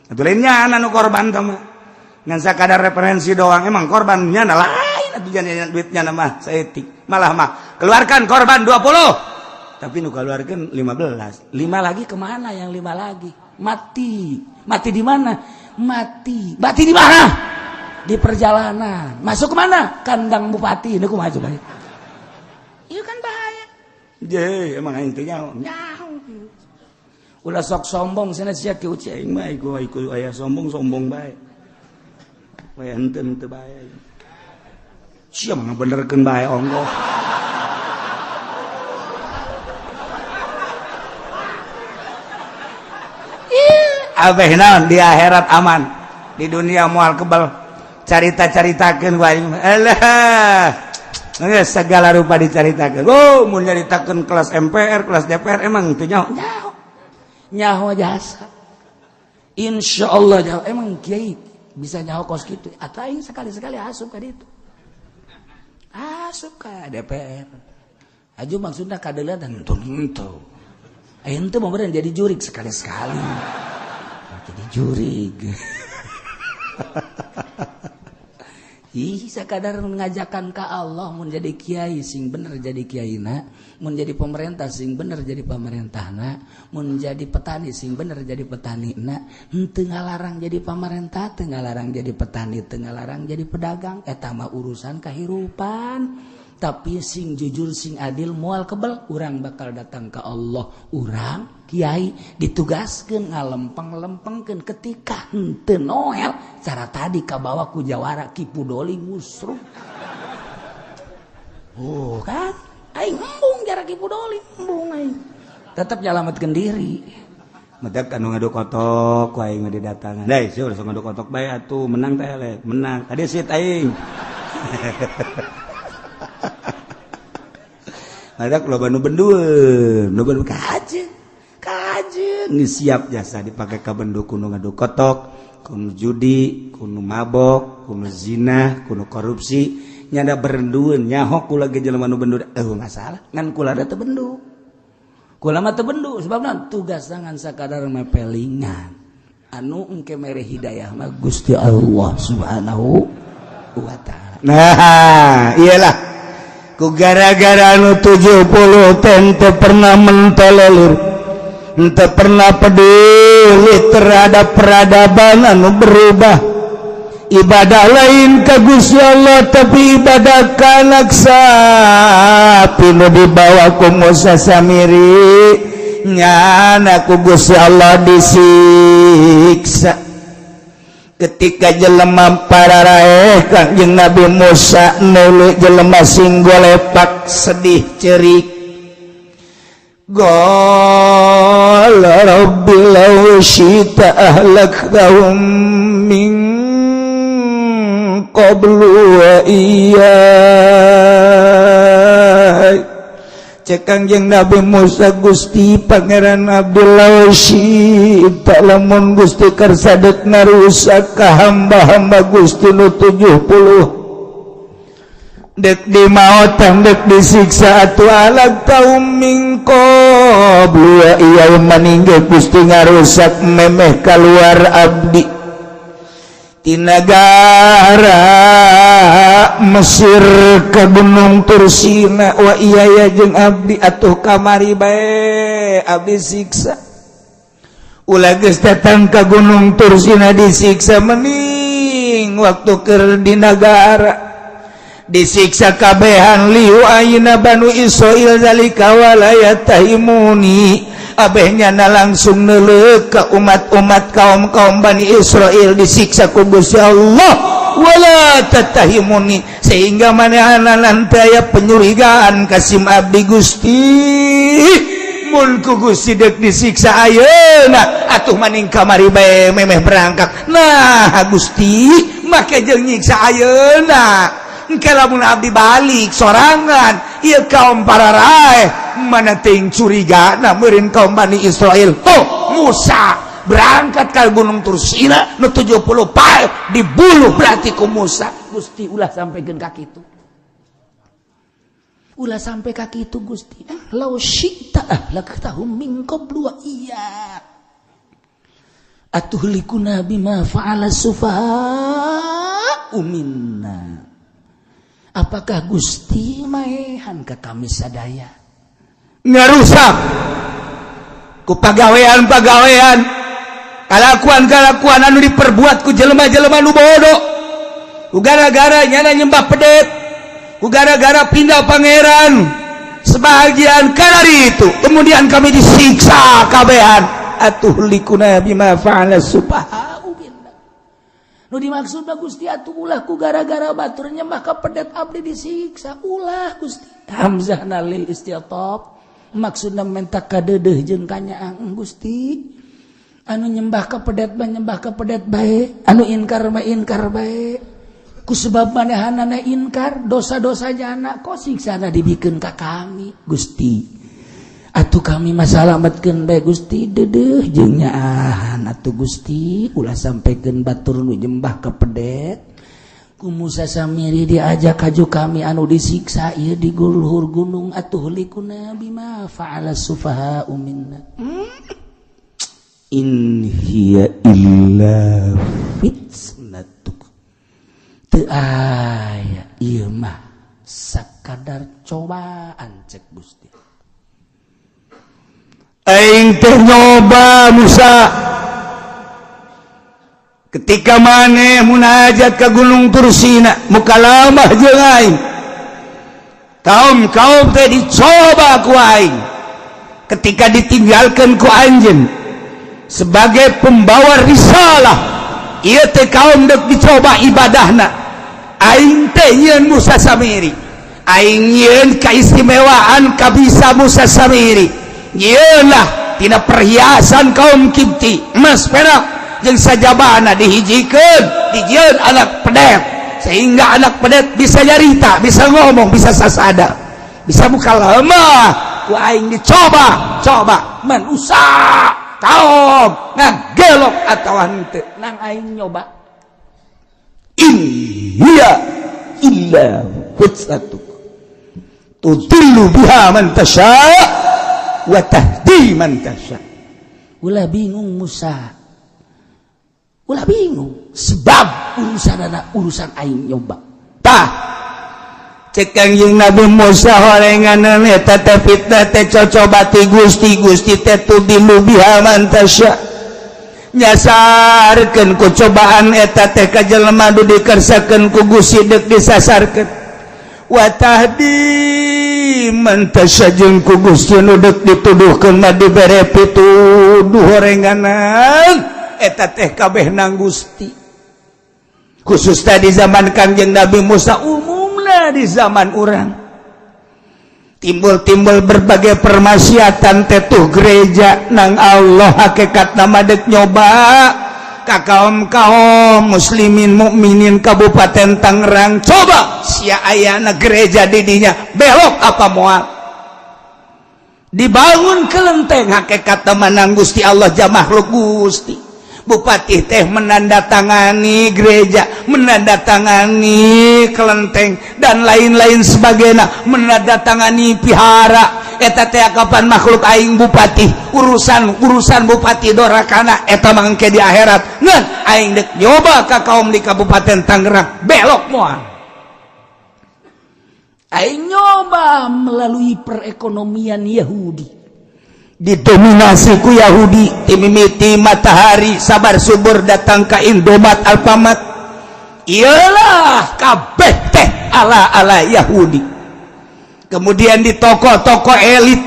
Atuh lain nyana nu korban tah mah. Ngan sakadar referensi doang emang korban nyana lain atuh jangan duitnya mah saeutik. Malah mah keluarkan korban 20. Tapi nu keluarkan 15. 5 lagi kemana yang 5 lagi? Mati. Mati di mana? Mati. Mati di mana? Di perjalanan. Masuk kemana? Kandang bupati. Ini kumaha coba? Iya kan bahaya. Je, emang aing teh nyaho. Nyaho. Ulah sok sombong cenah sia ki uci aing mah iku iku aya sombong-sombong bae. Bae henteu henteu bae. Sia mah ngabenerkeun bae ongkoh. Abeh naon di akhirat aman, di dunia moal kebal. Carita-caritakeun ku aing. Alah. Segala rupa dicaritakeun. Oh, mun nyaritakeun kelas MPR, kelas DPR emang teu nyaho. Nyaho. Nyaho jasa. Insya Allah jauh. Emang kiai bisa nyaho kos gitu atau aing sekali-sekali asup ka ditu, asup ka DPR aju, maksudnya kadeuleuan henteu henteu. Aing teu mau jadi jurig, sekali-sekali jadi jurig. Ih, sekadar ngajakan ke Allah. Mun jadi kiai sing bener jadi kiai na, mun jadi pemerintah sing bener jadi pemerintahna, mun jadi petani sing bener jadi petani na. Henteu ngalarang jadi pemerintah, teu ngalarang jadi petani, teu ngalarang jadi pedagang, eta mah urusan kehidupan, tapi sing jujur, sing adil. Moal kebel urang bakal datang ke Allah. Urang kiai ditugaskeun ngalempeng-lempengkeun. Ketika henteu noel cara tadi kabawa ku jawara Ki Pudoli ngusruh. Oh kan aing embung jara Ki Pudoli, embung aing, tetep nyalametkeun diri. Matak anu ngadu kotok ku aing mah didatangan. Dai, sia ulah ngadu kotok bae atuh, menang teh le, menang. Tadi sit aing. Matak loba nu bendueun, loba nu kajeun. Kajeun geus siap jasa dipake ka bendu kudu ngadu kotok, kudu judi, kudu mabok, kudu zina, kudu korupsi, nyada berendueun nyaho kula ge jelema nu bendu eueuh masalah, ngan kula da teu bendu. Kula mah teu bendu sebabna tugas tangan sakadar mepelingan. Anu engke mere hidayah mah Gusti Allah Subhanahu wa taala. Nah, iyalah. Ku gara-gara anu 70 teh pernah mentolelir, henteu pernah peduli terhadap peradaban anu berubah. Ibadah lain ka Gusti Allah tapi ibadah ka anak sapi nu dibawa ku Musa Samiri, nyana ku Gusti Allah disiksa. Ketika jelema pararaeh Kangjeng Nabi Musa nulu jelema sing golepak sedih cerik. Qala rabbi law syi'ta ahlaktahum min qablu wa iyyai. Cek Kangjeng Nabi Musa, Gusti Pangeran Abdullah, syi'ta, lamun Gusti kersa dek ngarusak ka hamba-hamba Gusti nu 70, dek dimaotan, dek disiksa atuh, ahlaktahum min qablu wa iyyai, maningge Gusti ngarusak memeh keluar abdi ti nagara Mesir ke Gunung Tursina, wa iya jeung abdi atuh kamari bae abdi siksa. Ulah geus datang ke Gunung Tursina disiksa, mending waktu keur di nagara disiksa kabehan. Liu ayeuna Banu Israil zalika wala yatahimuni, abehnya na langsung neuleuh ke umat-umat kaum-kaum Bani Israel disiksa ku Gusti Allah, wala tatahimuni, sehingga manehna nanti aya penyurigaan kasim abdi. Gusti, mun ku Gusti dek disiksa ayeuna atuh maning kamari bae memeh berangkat. Nah Gusti make jeung nyiksa ayeuna, engke lamun abdi balik sorangan ieu kaum pararaeh mana ting curiga na meureun kaum Bani Israel tuh Musa berangkat ke Gunung Tursina nu 70 pae dibuluh berarti ku Musa. Gusti, ulah sampaikan ka kitu, ulah sampai ka kitu Gusti. Law syi'ta ahlaktahum min qablu wa iya atuhlikuna bima fa'ala sufaha'u minna. Apakah Gusti maehan ka kami sadaya ngarusak ku pagawean-pagawean, kalakuan-kalakuan anu diperbuat ku jelema-jelema nu bodoh, ku gara-gara nyana nyembah pedet, ku gara-gara pindah pangeran sebagian karena itu kemudian kami disiksa kabehan, atuhlikuna bima fa'ala sufaha? Nu dimaksud Gusti atuh ulah ku gara-gara batur nyembah ka pedet abdi disiksa, ulah Gusti. Hamzah lil isti'tab, maksudna menta kadeudeuh jeung kanyaang. Gusti, anu nyembah ka pedet mah nyembah ka pedet bae, anu inkar mah inkar bae. Ku sebab manehanana inkar dosa-dosa jana kok siksana dibikeun ka kami. Gusti, atuh kami masalametkeun bae Gusti, deudeuh jeung nyaahan. Atuh Gusti, ulah sampaikan batur nu nyembah ka pedet. Ku Musa Samiri diajak kaju kami anu disiksa ieu di luhur gunung, atuhlikuna bima fa'ala sufaha minna? In hiya illa fitnatuk. Teu aya, ieu mah sakadar cobaan, cek Gusti. Aing teh nyoba, Musa, ketika maneh munajat ke Gunung Tursina, mukalamah jeung aing. Kaum kaum teh dicoba ku aing ketika ditinggalkan ku anjeun sebagai pembawa risalah. Ieu teh kaum dek dicoba ibadahna. Aing teh nyieun Musa Samiri, aing nyieun keistimewaan kabisa Musa Samiri, nyieun lah tina perhiasan kaum Kipti, emas, perak jeung sajabana, dihijikeun, dijieun anak pedet sehingga anak pedet bisa nyarita, bisa ngomong, bisa sasada, bisa mukalamah. Ku aing dicoba coba manusia, kaum ngagelok atau henteu, nang aing nyoba. In hiya illa fitnatuk tudillu biha man tasha wa tahdi man tasha. Ulah bingung, Musa, ulah bingung, sebab urusan anak urusan aing nyoba. Tah, cek Kangjeng Nabi Musa, horengan eta teh fitnah teh cocoba ti Gusti. Gusti teh tudillu biha man tasha, nyasarkeun ku cobaan eta teh ka jelema nu dikersakeun ku Gusti deuk disasarkeun, wa tahdi man tasha, jeung ku Gusti nu deuk dituduhkeun mah dibere pituduh. Horenganan eta teh kabeh nang Gusti, khusus tadi zaman Kangjeng Nabi Musa, umumna di zaman urang timbul-timbul berbagai permaksiatan tetuh gereja nang Allah hakikat nama dek nyoba ka kaum kaum muslimin mukminin Kabupaten Tangerang. Coba sia ayana gereja didinya, belok apa moal? Dibangun kelenteng, hakikat menang Gusti Allah jam makhluk Gusti. Bupati teh menandatangani gereja, menandatangani kelenteng, dan lain-lain sebagainya, menandatangani pihara eta teh kapan makhluk aing bupati. Urusan urusan bupati dorakana eta mangke di akhirat, ngan aing dek nyoba ka kaum di Kabupaten Tangerang, belok moal? Aing nyoba melalui perekonomian Yahudi. Didominasi ku Yahudi timimiti matahari sabar subur datang ke Indomat, Alfamart, iyalah kabeh teh ala-ala Yahudi. Kemudian di toko-toko elit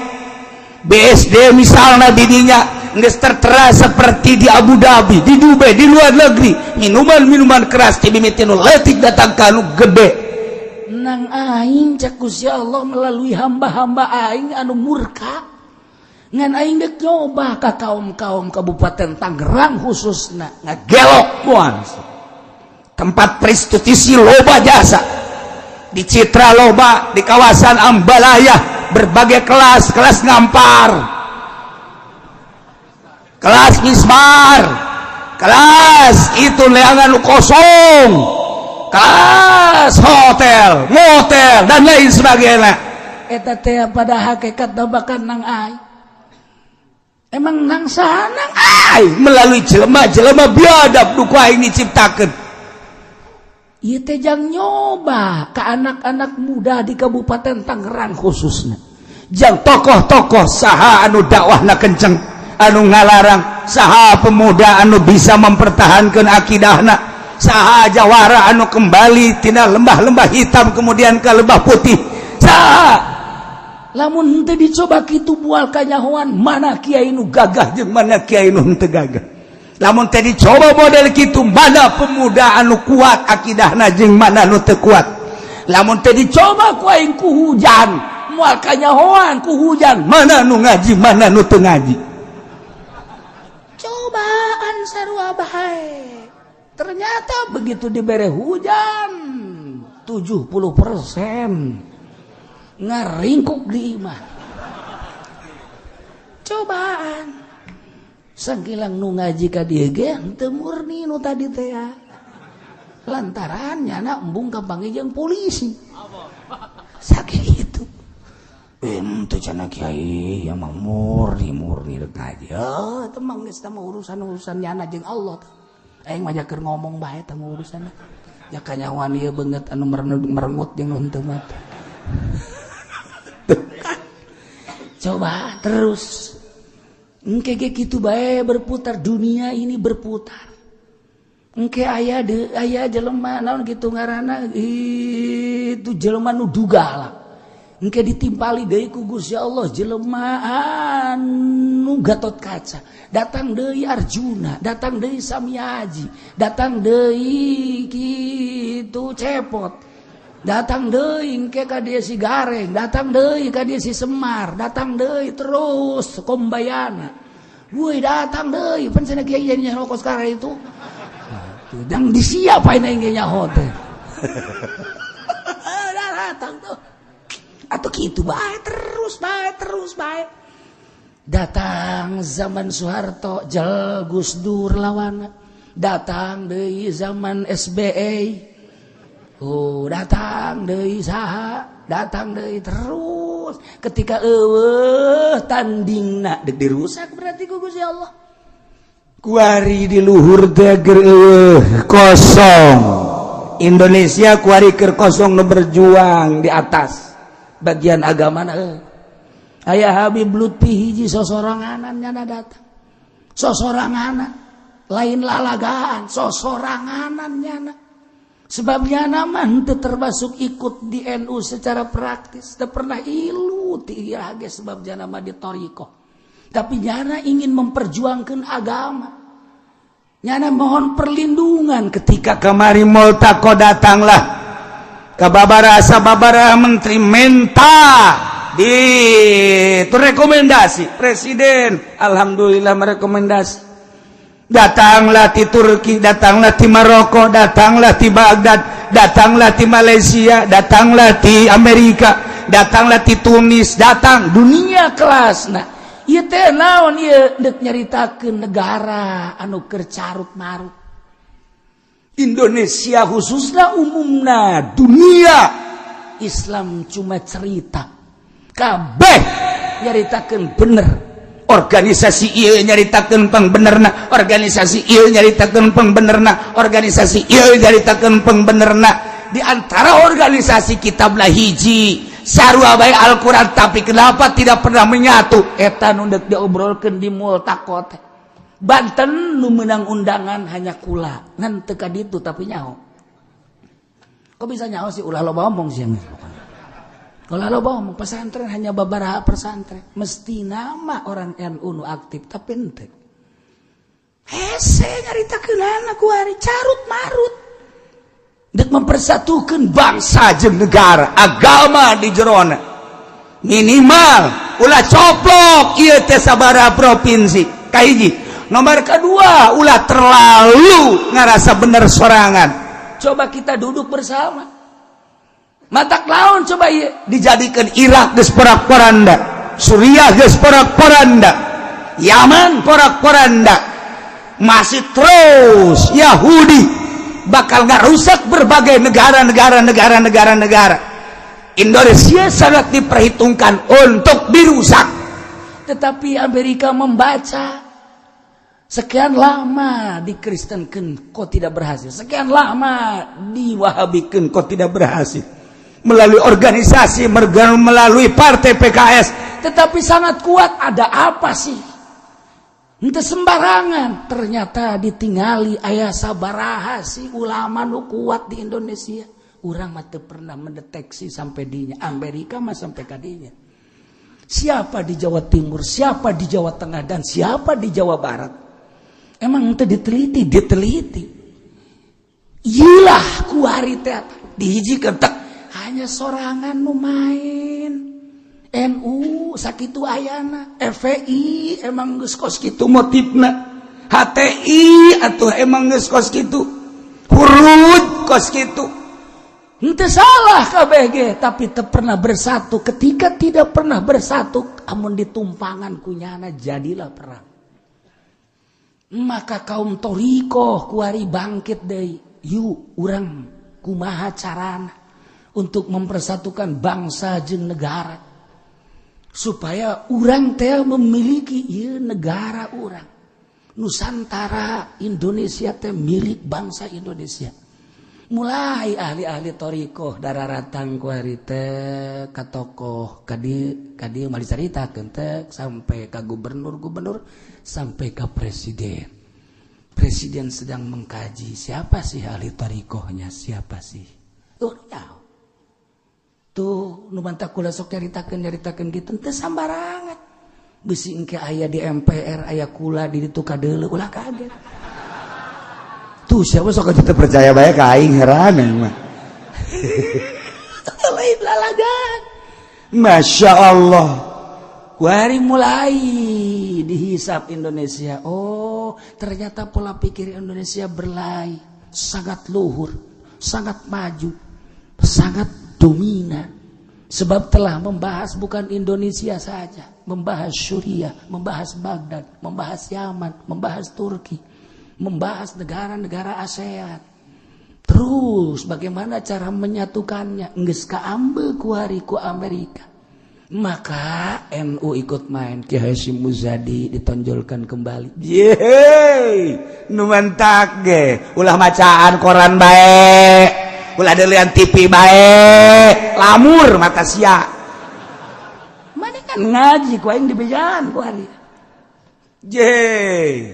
BSD misalnya, didinya geus tertera seperti di Abu Dhabi, di Dubai, di luar negeri, minuman-minuman keras timimiti nu leutik datang ka nu gede. Nang aing, cek Gusti Allah, melalui hamba-hamba aing anu murka, ngan aing dek nyoba ka kaum-kaum Kabupaten Tangerang khususna, ngagelok moal? Tempat prostitusi loba jasa di Citra, loba di kawasan Ambalaya, berbagai kelas, kelas ngampar, kelas mismar, kelas itu leangan kosong, kelas hotel, motel, dan lain sebagainya. Eta teh pada hakikat bahkan nang aing emang nang saha, nang aing melalui jelema-jelema biadab nu ku aing diciptakeun. Ieu teh jang nyoba ke anak-anak muda di Kabupaten Tangerang khususnya. Jang tokoh-tokoh saha anu dakwahna kenceng, anu ngalarang saha, pemuda anu bisa mempertahankan akidahna saha, jawara anu kembali tina lembah-lembah hitam kemudian ke lembah putih saha? Lamun henteu dicoba kitu, moal kanyahoan mana kiai nu gagah jeung mana kiai nu henteu gagah. Lamun teh dicoba model kitu, mana pemuda anu kuat akidahna jeung mana nu teu kuat. Lamun teh dicoba ku aing ku hujan, moal kanyahoan ku hujan mana nu ngaji, mana nu teu ngaji. Cobaan sarua bae. Ternyata begitu dibere hujan, 70% ngaringkuk di imah. Cobaan. Sangkilang nu ngaji ka dieu ge henteu murni nu tadi teh ya. Lantaran nyana embung kapanggih jeung polisi. Sakitu. Ente cenah kiai ya mah murni murni rek ngaji. Oh, itu mah geus mah urusan-urusan nyana jeung Allah. Aing mah keur ngomong bae teh urusanna. Ya kanyawan ieu beungeut anu merengut jeung nu henteu mah. Coba terus. Engke ge kitu bae berputar, dunia ini berputar. Engke aya de aya jelema naon kitu ngaranna itu jelema nu duga lah. Engke ditimpali deui ku Gusti Allah jelema anu Gatot Kaca. Datang deui Arjuna, datang deui Samyaji, datang deui kitu Cepot. Datang deui engke ka dieu si Gareng, datang deui ka dieu si Semar, datang deui terus Kombayana. Woi datang deui, pan cenah kiai jadi nyaho kos sekarang itu. Dang disiapain aing ge nyaho teh. Datang tuh. Atau gitu bae terus bae terus bae. Datang zaman Soeharto, jel Gus Dur lawana. Datang deui zaman SBY. Oh, datang deui saha, datang deui terus. Ketika eueuh tandingna deuk dirusak berarti ku Gusti Allah. Kuari di luhur teh keur eueuh kosong. Indonesia kuari keur kosong nu berjuang di atas bagian agama na aya Habib Lutfi hiji sosoranganan nyana datang. Sosoranganan lain lalagaan, sosoranganan nyana. Sebabnya nama henteu termasuk ikut di NU secara praktis, teu pernah ilu ti ieu ge sebab nyana mah di thariqah. Tapi nyana ingin memperjuangkan agama. Nyana mohon perlindungan ketika kemari Multaqo datanglah ke babara sababara menteri menta di itu rekomendasi presiden, alhamdulillah merekomendasi. Datanglah di Turki, datanglah di Maroko, datanglah di Baghdad, datanglah di Malaysia, datanglah di Amerika, datanglah di Tunis, datang dunia kelas. Nah, ieu teh naon ieu deuk nyaritakeun negara anu keur carut marut. Indonesia khususnya umumna dunia Islam cuma cerita. Kabeh nyaritakeun bener. Organisasi ieu nyaritakeun pangbenerna, organisasi ieu nyaritakeun pangbenerna, organisasi ieu nyaritakeun pangbenerna. Di antara organisasi kitablah hiji sarua bae Al-Qur'an, tapi kenapa tidak pernah menyatu? Eta nu deuk diobrolkeun di Multaqo teh. Banten nu meunang undangan hanya kula, ngan teu ka ditu tapi nyaho. Kok bisa nyaho sih, ulah loba omong sih. Ulah loba omong, pesantren hanya babaraha pesantren. Mesti nama orang NU nu aktif tapi henteu. Hese nyaritakeunana kuari carut marut. Dek mempersatukan bangsa jeung negara, agama di jerona. Minimal ulah coplok ieu teh sabaraha provinsi. Kahiji. Nomor kedua, ulah terlalu ngerasa bener sorangan. Coba kita duduk bersama. Matak laun coba ieu dijadikan Irak geus porak-poranda, Suriah geus porak-poranda, Yaman porak-poranda. Masih terus Yahudi bakal ngarusak berbagai negara-negara negara-negara negara. Indonesia sangat diperhitungkan untuk dirusak. Tetapi Amerika membaca sekian lama dikristenkeun kok tidak berhasil, sekian lama diwahabikeun kok tidak berhasil, melalui organisasi, melalui partai PKS, tetapi sangat kuat. Ada apa sih? Ente sembarangan. Ternyata ditingali aya sabaraha sih ulama nu kuat di Indonesia. Urang mah teu pernah mendeteksi sampai dinya. Amerika mah sampai kadinya. Siapa di Jawa Timur, siapa di Jawa Tengah, dan siapa di Jawa Barat? Emang ente diteliti, diteliti. Iyalah kuari teh dihijikeun tek hanya sorangan nu main. NU sakitu ayana, FPI emang geus kos kitu motifna, HTI atuh emang geus kos kitu, hurud kos kitu. Henteu salah KBG, tapi teu pernah bersatu. Ketika tidak pernah bersatu, amun ditumpangan kunyana jadilah perang. Maka kaum thoriqoh kuari bangkit deui, yuk urang kumaha carana untuk mempersatukan bangsa jeung negara supaya urang teh memiliki ieu negara urang Nusantara. Indonesia teh milik bangsa Indonesia. Mulai ahli-ahli thoriqoh dararatang kuari teh ka tokoh kadi kadi mah dicaritakeun teh sampai ka gubernur-gubernur, sampai ke presiden. Presiden sedang mengkaji siapa sih ahli thoriqohnya, siapa sih. Tuh ya, tuh nu mantak kula sok nyaritakeun nyaritakeun gitu teu sambarangan. Bisi engke aya di MPR aya kula di ditu kadeuleu, ulah kaget. Tuh, siapa sok teu percaya bae ka aing, heran mah. Lain lalagan. Masya Allah. Kuari mulai dihisap Indonesia. Oh, ternyata pola pikir Indonesia berlai, sangat luhur, sangat maju, sangat dominan. Sebab telah membahas bukan Indonesia saja, membahas Suriah, membahas Baghdad, membahas Yaman, membahas Turki, membahas negara-negara ASEAN. Terus bagaimana cara menyatukannya? Geus kaambe kuari ku Amerika. Maka NU ikut main. Ki Hasyim Muzadi ditonjolkan kembali. Yeay, nu mantak ge ulah macaan koran bae, ulah deulian TV bae, lamur mata sia. Mana kan ngaji ku aing dibejaan ku hari. Yeay.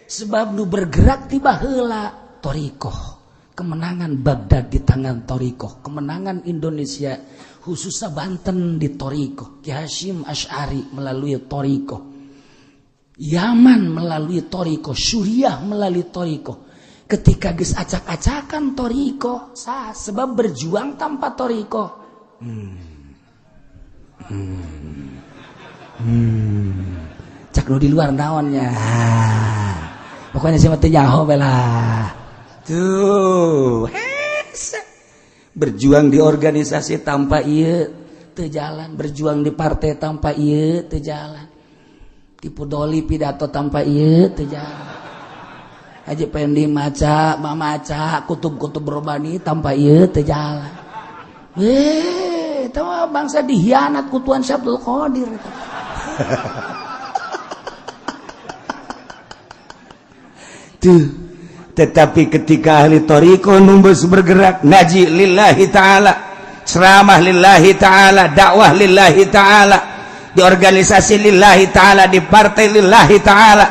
Sebab nu bergerak tiba heula thoriqoh. Kemenangan Baghdad di tangan thoriqoh, kemenangan Indonesia khususnya Banten di thoriqoh, Ki Hasyim Asy'ari melalui thoriqoh, Yaman melalui thoriqoh, Suriah melalui thoriqoh. Ketika geus acak-acakan thoriqoh, sah, sebab berjuang tanpa thoriqoh. Cak nu di luar naonnya. Pokoknya sih mah teu nyaho lah. Tuh, hese. Berjuang di organisasi tanpa ieu teu jalan, berjuang di partai tanpa ieu teu jalan. Tipu doli pidato tanpa ieu teu jalan. Haji Pendi maca, mamaca kutub-kutub robani tanpa ieu teu jalan. Itu bangsa dihianat ku Tuan Syekh Abdul Qadir. Tuh. Tetapi ketika ahli thoriqoh numbus bergerak ngaji lillahi ta'ala, ceramah lillahi ta'ala, dakwah lillahi ta'ala, di organisasi lillahi ta'ala, di partai lillahi ta'ala,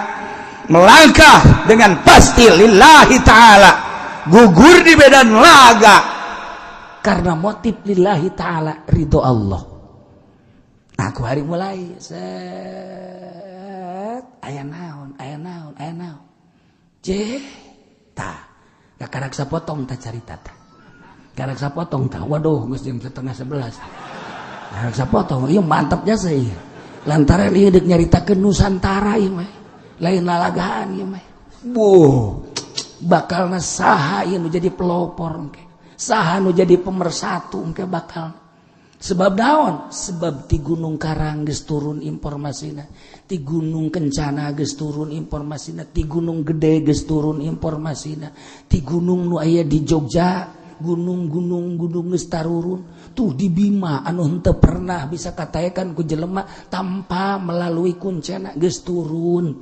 melangkah dengan pasti lillahi ta'ala, gugur di medan laga karena motif lillahi ta'ala, ridho Allah. Aku hari mulai set aya naon, aya naon, aya naon. Ceh, tah, gak sapotong tak carita tah. Karak sapotong tah. Waduh, geus jam 10.30. Karak sapotong, ieu mantap jasa ieu. Lantaran ieu deuk nyaritakeun Nusantara ieu mah. Lain lalagaan ieu mah. Buh, bakalna saha ieu nu jadi pelopor engke. Saha nu jadi pemersatu engke bakal. Sebab naon? Sebab di Gunung Karang geus turun informasina, di Gunung Kencana geus turun informasina, di Gunung Gede geus turun informasina, di gunung nu aya di Jogja, gunung-gunung gunung geus tarurun. Tuh di Bima anu henteu pernah bisa kataekan ku jelema tanpa melalui kuncena geus turun.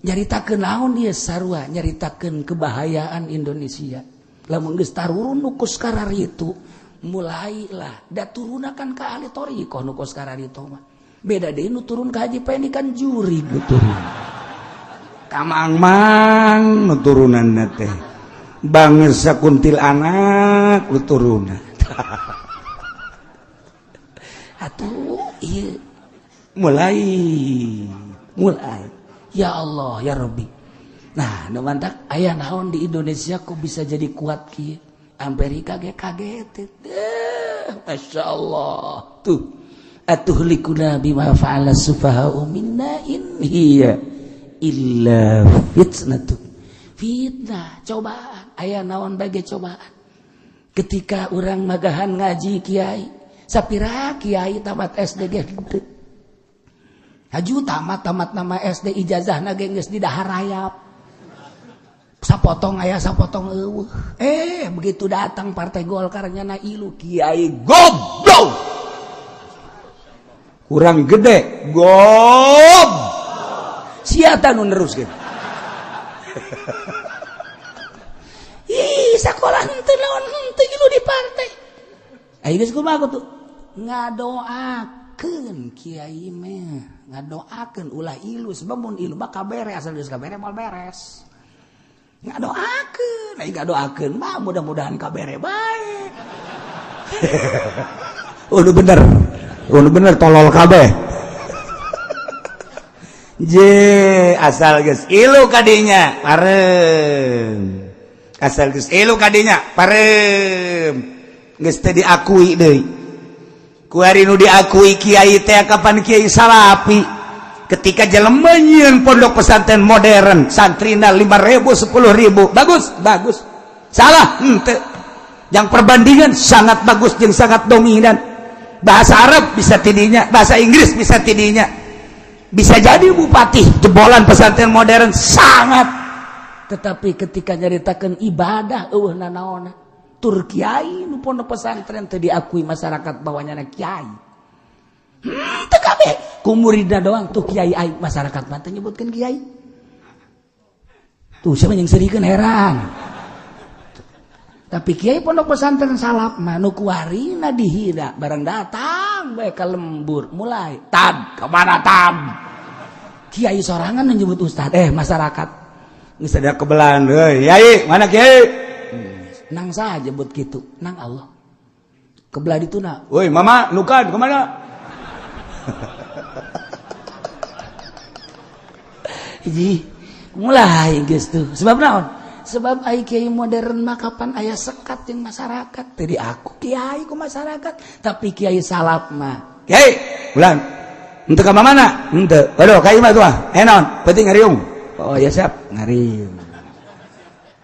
Nyaritakeun naon ieu sarua? Nyaritakeun kebahayaan Indonesia. Lamun geus tarurun nu kos kararitu, mulailah da turunakan ka ahli thoriqoh nu kos kararitu mah. Beda deui nu turun ka Haji Pendi kan juri nu turun. Kamang-mang nu turunanna teh. Bangsa kuntilanak nu turunan. Atuh ieu mulai mulai ya Allah ya Rabbi. Nah, nu mantak aya naon di Indonesia kok bisa jadi kuat kieu? Amerika ge kaget. Masya Allah. Tuh. Atuhlikuna bima fa'ala sufaha'u minna in hiya illa fitnatu. Fitnah, cobaan. Aya naon bage cobaan. Ketika urang magahan ngaji kiai, sapira kiai tamat SD ge henteu. Haju tamat tamat nama SD ijazahna ge geus didahar rayap. Sapotong aya sapotong eueuh. Begitu datang Partai Golkar nyana ilu kiai goblok. Kurang gede gob. Sia nu neruskeun. Ih, sekolah henteu naon henteu ilu di partai. Ayo geus kumaha tuh? Ngadoakeun kiai mah, ngadoakeun ulah ilu sebab mun ilu mah kabere asal geus kabere moal beres. Ngadoakeun, ai ngadoakeun mah mudah-mudahan kabere bae. Oh, nu bener. Oh, nu bener tolol kabeh. Je, asal geus ilu kadinya parem. Asal geus ilu kadinya parem. Geus teu diakui deui. Kuari nu diakui kiai teh kapan kiai salapi. Ketika jelema nyieun pondok pesantren modern, santrina 5.000 10.000. Bagus, bagus. Salah henteu. Yang perbandingan sangat bagus jeung sangat dominan. Bahasa Arab bisa tidinya, bahasa Inggris bisa tidinya. Bisa jadi bupati jebolan pesantren modern sangat, tetapi ketika nyaritakeun ibadah eueuh nanaona tur kiai nu pondok pesantren teu diakui masyarakat bahwa nyana kiai. Teu kabeh ku muridna doang tuh kiai aing masyarakat mah teu nyebutkeun kiai. Tuh siapa yang serikeun heran. Tapi kiai pondok pesantren salaf mah nu kuarina dihina barang datang bae ka lembur mulai tad kemana tad kiai sorangan menyebut ustad masyarakat geus ada kebelan euy yai mana kiai nang saha jebut kitu nang Allah kebelah dituna woi mama nukan kemana hiji mulai geus tuh sebab naon sebab ai kiai modern mah kapan aya sekat jeung masyarakat teu diaku kiai ku masyarakat tapi kiai salaf mah kiai bulan henteu ka mana henteu waduh ka imah tuh naon penting ngariung oh ya siap ngariung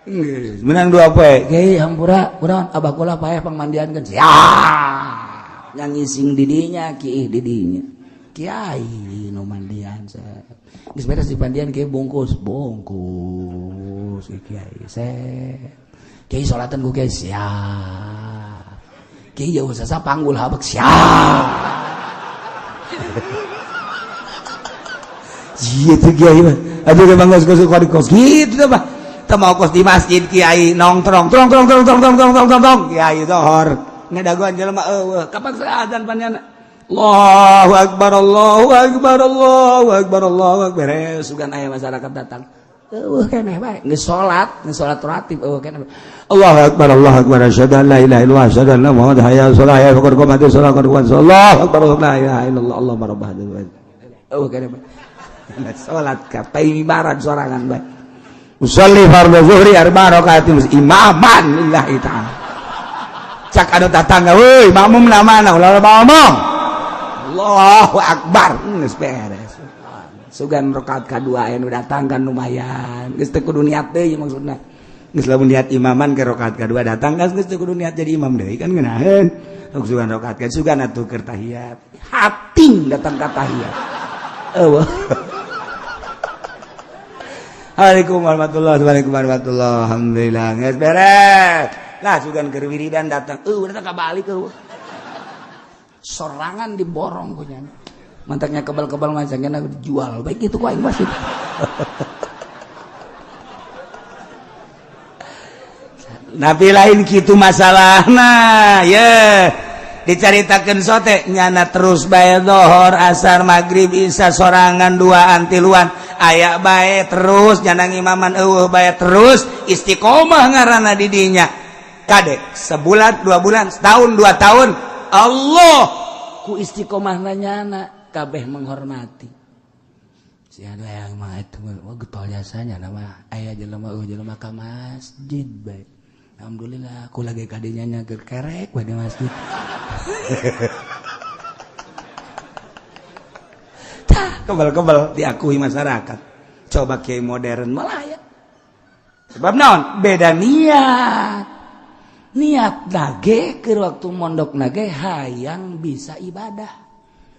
geus menang dua poe kiai hampura kunaon abah kula paeh pangmandiankeun siap yang ngising didinya kiih didinya kiai nu mandian geus beres dipandian kiai bungkus bungkus kiai set kiai salatan ku kiai siap kiai jauh sasa panggul habek siap gitu kiai mah aduh bang kos kos kos gitu teh mah teu mau kos di masjid kiai nongtrong trong trong trong trong trong trong trong trong kiai zohor ngadagoan jelema eueuh kapan azan panjana Allahu akbar Allahu akbar Allahu akbar Allahu akbar beres sugan aya masyarakat datang eueuh keneh bae geus salat ratib eueuh keneh Allahu akbar Allahu akbar asyhadu an la ilaha illallah asyhadu anna muhammadan hayya 'alas shalah hayya qad qamatis shalah qad qamatis Allahu akbar la ilaha illallah Allahumma rabb hadzal bait eueuh keneh bae salat ka paimibaran sorangan bae usolli fardhu zuhri arba rakaatin imaman lillahi ta'ala cak anu tatangga euy makmum na mana ulah ngomong Allahu akbar geus beres sugan rakaat kadua aya nu datang kan lumayan geus teu kudu niat deui maksudna geus lamun niat imaman ke rakaat kadua datang kan geus teu kudu niat jadi imam deui kan ngeunaheun sugan rakaat ka sugan atuh keur tahiyat hating datang ka tahiyat eueuh Assalamualaikum warahmatullahi wabarakatuh. Alhamdulillah geus beres lah sugan keur wiridan datang eueuh datang ka balik eueuh sorangan diborong punya mantaknya kebal-kebal macamnya dijual baik itu ku aing masih Nabi lain kitu masalahna ye dicaritakeun sote nyana terus bae dohor asar magrib isya sorangan duaan tiluan aya bae terus nyana ngimaman eueuh bae terus istiqomah ngaranna di dinya kade sebulan 2 bulan setahun 2 tahun Allah ku istiqomah nyana kabeh menghormati si ada yang mah itu wah getol jasanya nama aya jelema eueuh jelema ka masjid bae alhamdulillah aku lagi kadenya nyager kerek bae di masjid. Tah kebal-kebal diakui masyarakat. Coba kiai modern malah ya. Sebab naon? Beda niat. Niat nage ke waktu mondok nage hayang bisa ibadah.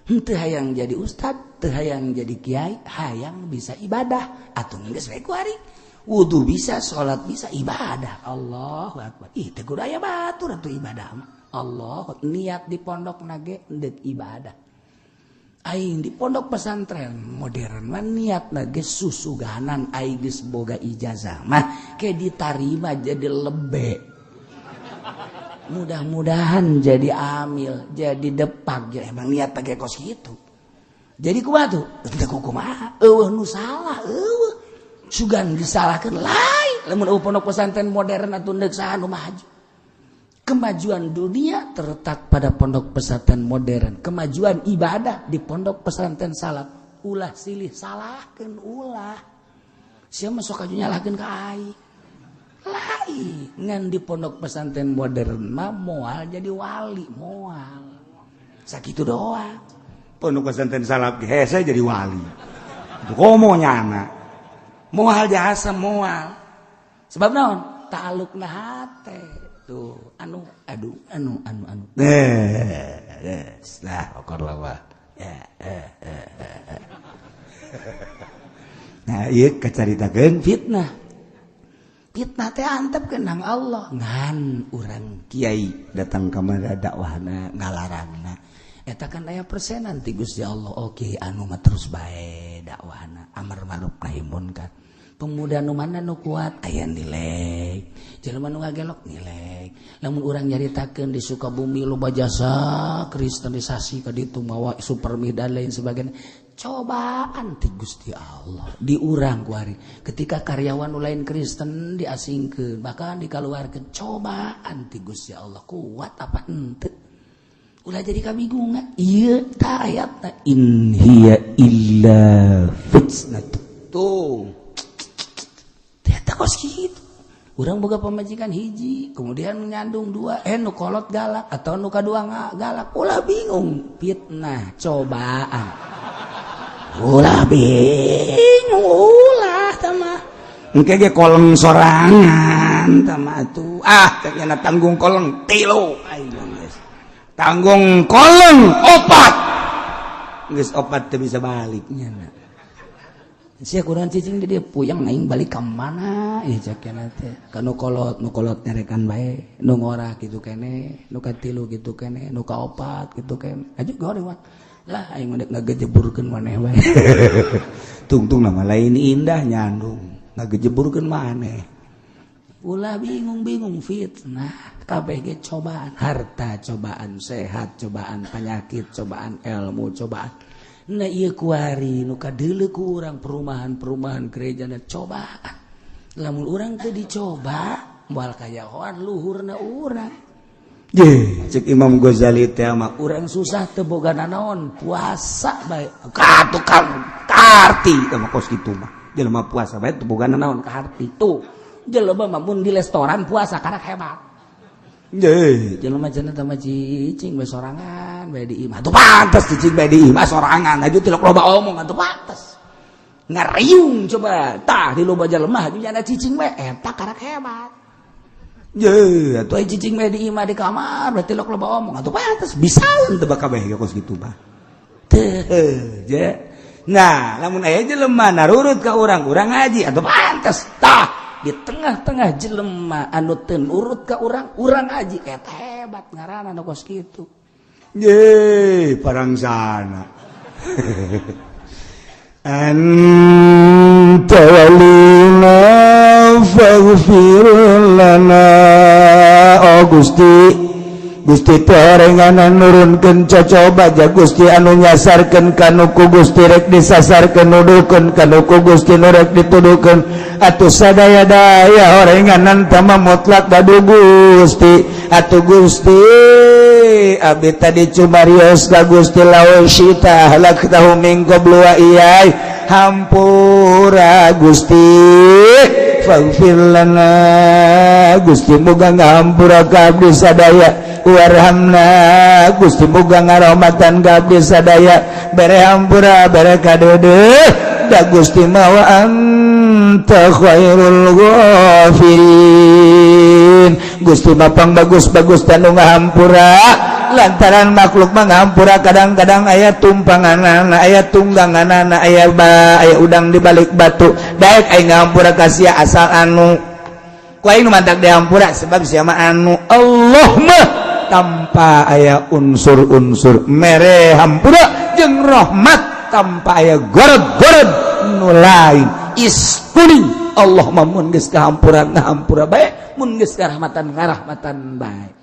Henteu hayang jadi ustad, teu hayang jadi kiai, hayang bisa ibadah. Atuh geus we ku ari. Wudhu bisa, sholat bisa, ibadah. Allahu akbar. Ih, teu kudu aya batur atuh ibadah mah. Allah niat di pondok nage ndek ibadah. Aing di pondok pesantren modern mah niat nage susuganan aing geus boga ijazah mah ke ditarima jadi lebe. Mudah-mudahan jadi amil, jadi depak, ya emang niat nage kos gitu. Jadi kumaha tuh? Teu kumaha? Eueuh nu salah, eueuh. Sugan disalahkeun lain. Lamun eueuh pondok pesantren modern atuh deuk saha nu maju? Kemajuan dunia terletak pada pondok pesantren modern. Kemajuan ibadah di pondok pesantren salaf. Ulah silih salahkeun ulah. Sia mah sok aju nyalahkeun ka aing. Lain ngan di pondok pesantren modern mah moal jadi wali, moal. Sakitu doang. Pondok pesantren salaf ge hese jadi wali. Komo nyana. Moal jasa moal. Sebab naon? Ta'alluqna hate. Tuh, anu aduh anu anu anu. Eh, lah okor lawa. Ya, eh, eh, eh. Nah, ieu kacaritakeun fitnah. Fitnah teh antep kenang Allah. Ngan urang kiai datang ka mana dakwahna ngalarangna. Eta kan aya persenan ti Gusti Allah. Oke, anu mah terus bae dakwahna amar ma'ruf nahi munkar. Pemuda nu mana nu kuat aya nilai, jelema nu ngagelok nilai. Lamun urang nyaritakeun di Sukabumi loba jasa kristenisasi ka ditu mawa supermi dan lain sebagainya, cobaan ti Gusti Allah di urang kuari. Ketika karyawan nu lain Kristen diasingkeun, bahkan dikaluarkeun, cobaan ti Gusti Allah kuat apa henteu? Ulah jadi kabingungan. Ieu ta ayatna in hiya illa fitnah. Tuh. Ternyata kos gitu. Urang boga pamajikan hiji, kemudian nyandung dua, nu kolot galak atau nu kadua galak, ulah bingung, fitnah, cobaan. Ulah bingung, ulah tama. Engke ge koleng sorangan tama atuh. Ah, ternyata tanggung koleng tilu. Ayo geus. Tanggung koleng opat. Geus opat teu bisa balik nya. Sia kurang cicing di dia puyeng aing balik ka mana ieu cek cenah teh. Ka nu kolot, nu kolot nyarekan bae, nu ngorah kitu kene, nu katilu kitu kene, nu kaopat kitu kene. Aju goreng mah. Lah aing mah dek ngagejeburkeun maneh bae. Tungtung nama lain indah nyandung, ngagejeburkeun maneh. Ulah bingung-bingung fitnah, kabeh ge cobaan, harta cobaan, sehat cobaan, penyakit cobaan, ilmu cobaan. Nah ieu kuari nu kadeuleu ku urang perumahan-perumahan gereja na cobaan. Lamun urang teu dicoba, moal kayahoan luhurna urang. Ye, cek Imam Ghazali teh mah urang susah teu boga nanaon, puasa bae. Ka tukang karti teh mah kos kitu mah. Jelema puasa bae teu boga nanaon karti tuh. Jelema mah mun di restoran puasa karak hebat. Ye, jelema cenah teh mah cicing bae sorangan bae di imah. Atuh pantes cicing bae di imah sorangan, aju tilok loba omong atuh pantes. Ngariung coba tah di loba jelema aju nyana cicing bae eta karak hebat. Ye, atuh cicing bae di imah di kamar berarti tilok loba omong atuh pantes bisaeun teu bakal bae kos kitu mah. Teu, je. Nah, lamun aya jelema narurut ka urang, urang ngaji atuh pantes. Tah di tengah-tengah jelema anu teu nurut ka urang, urang ngaji eta hebat ngaranna nu kos kitu. Ye, parangsana. Anta walina faghfir lana. Oh Gusti, Gusti teh nurunkeun cocoba ja Gusti anu nyasarkeun kanu ku Gusti rek disasarkeun, nuduhkeun kanu ku Gusti nu rek dituduhkeun, atuh sadaya-daya orenganan tama mutlak dadu Gusti. Atuh Gusti abdi tadi cumarios ka Gusti, law syita ahlaktahu min qablu wa iyai, hampura Gusti, faghfir lana Gusti, muga ngahampura ka abdi sadaya, warhamna Gusti, muga ngarahmatan ka abdi sadaya, bere hampura, bere kadeudeuh da Gusti mah wa anta khairul ghafirin. Gusti mah pang bagus-bagus tanu ngahampura. Lantaran makhluk mah ngahampura kadang-kadang aya tumpanganana, aya tungganganana, aya ba, aya udang di balik batu. Daek aing ngahampura ka sia asal anu ku aing nu mantak dihampura sebab sia mah anu. Allah mah tanpa aya unsur-unsur mere hampura jeung rahmat, tanpa aya gorod-gorod nu lain iskuning. Allah mah mun geus kahampura ngahampura bae, mun geus karahmatan ngarahmatan bae.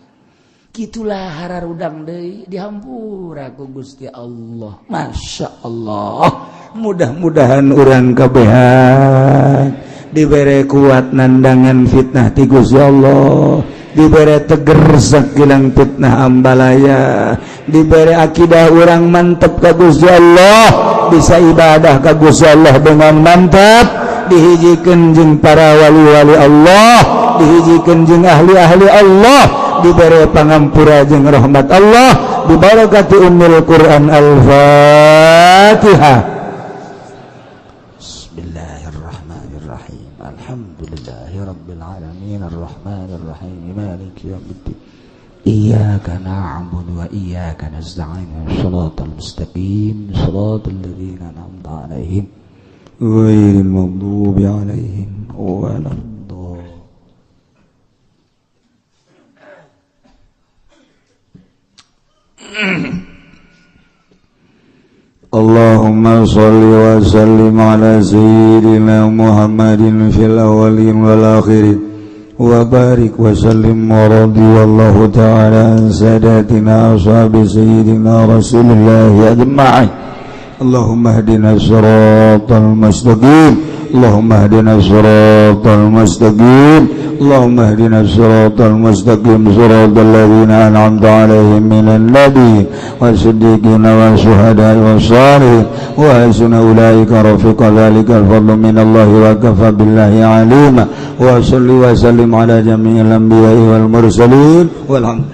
Gitulah hararudang deui dihampura ku Gusti Allah. Masya Allah, mudah-mudahan urang kabehan dibere kuat nandangan fitnah ti Gusti Allah, dibere teger sakilang fitnah ambalaya, dibere akidah urang mantep ka Gusti Allah, bisa ibadah ka Gusti Allah dengan mantap, dihijikeun jeung para wali-wali Allah, dihijikeun jeung ahli-ahli Allah, dibere pangampura jeung rahmat Allah, bibarakati ummil Quran. Al-Fatihah. Bismillahirrahmanirrahim. Alhamdulillahirabbil alamin, arrahmanirrahim, maliki yaumiddin. Iyyaka na'budu wa iyyaka nasta'in. Shiratal mustaqim, shiratal ladzina an'amta 'alaihim, ghairil maghdubi 'alaihim waladdallin. Allahumma sholli wa sallim ala sayyidina Muhammadin fil awwalin wal akhirin, wa barik wa sallim, wa radiyallahu ta'ala an sadatina ashabi sayyidina Rasulillah ajma'in. Allahumma hdina siratal mustaqim, Allahumma hdina siratal mustaqim, Allahumma hdina siratal mustaqim, siratal ladzina an'amta 'alaihim minan nabiyyin wasiddiqina wasyuhada'i wassalihin wa hasuna ulaika rafiqa. Dzalikal fadlu minallahi wa kafa billahi 'alima. Wa salli wa sallim ala jami'il anbiya'i wal mursalin, walhamdulillah.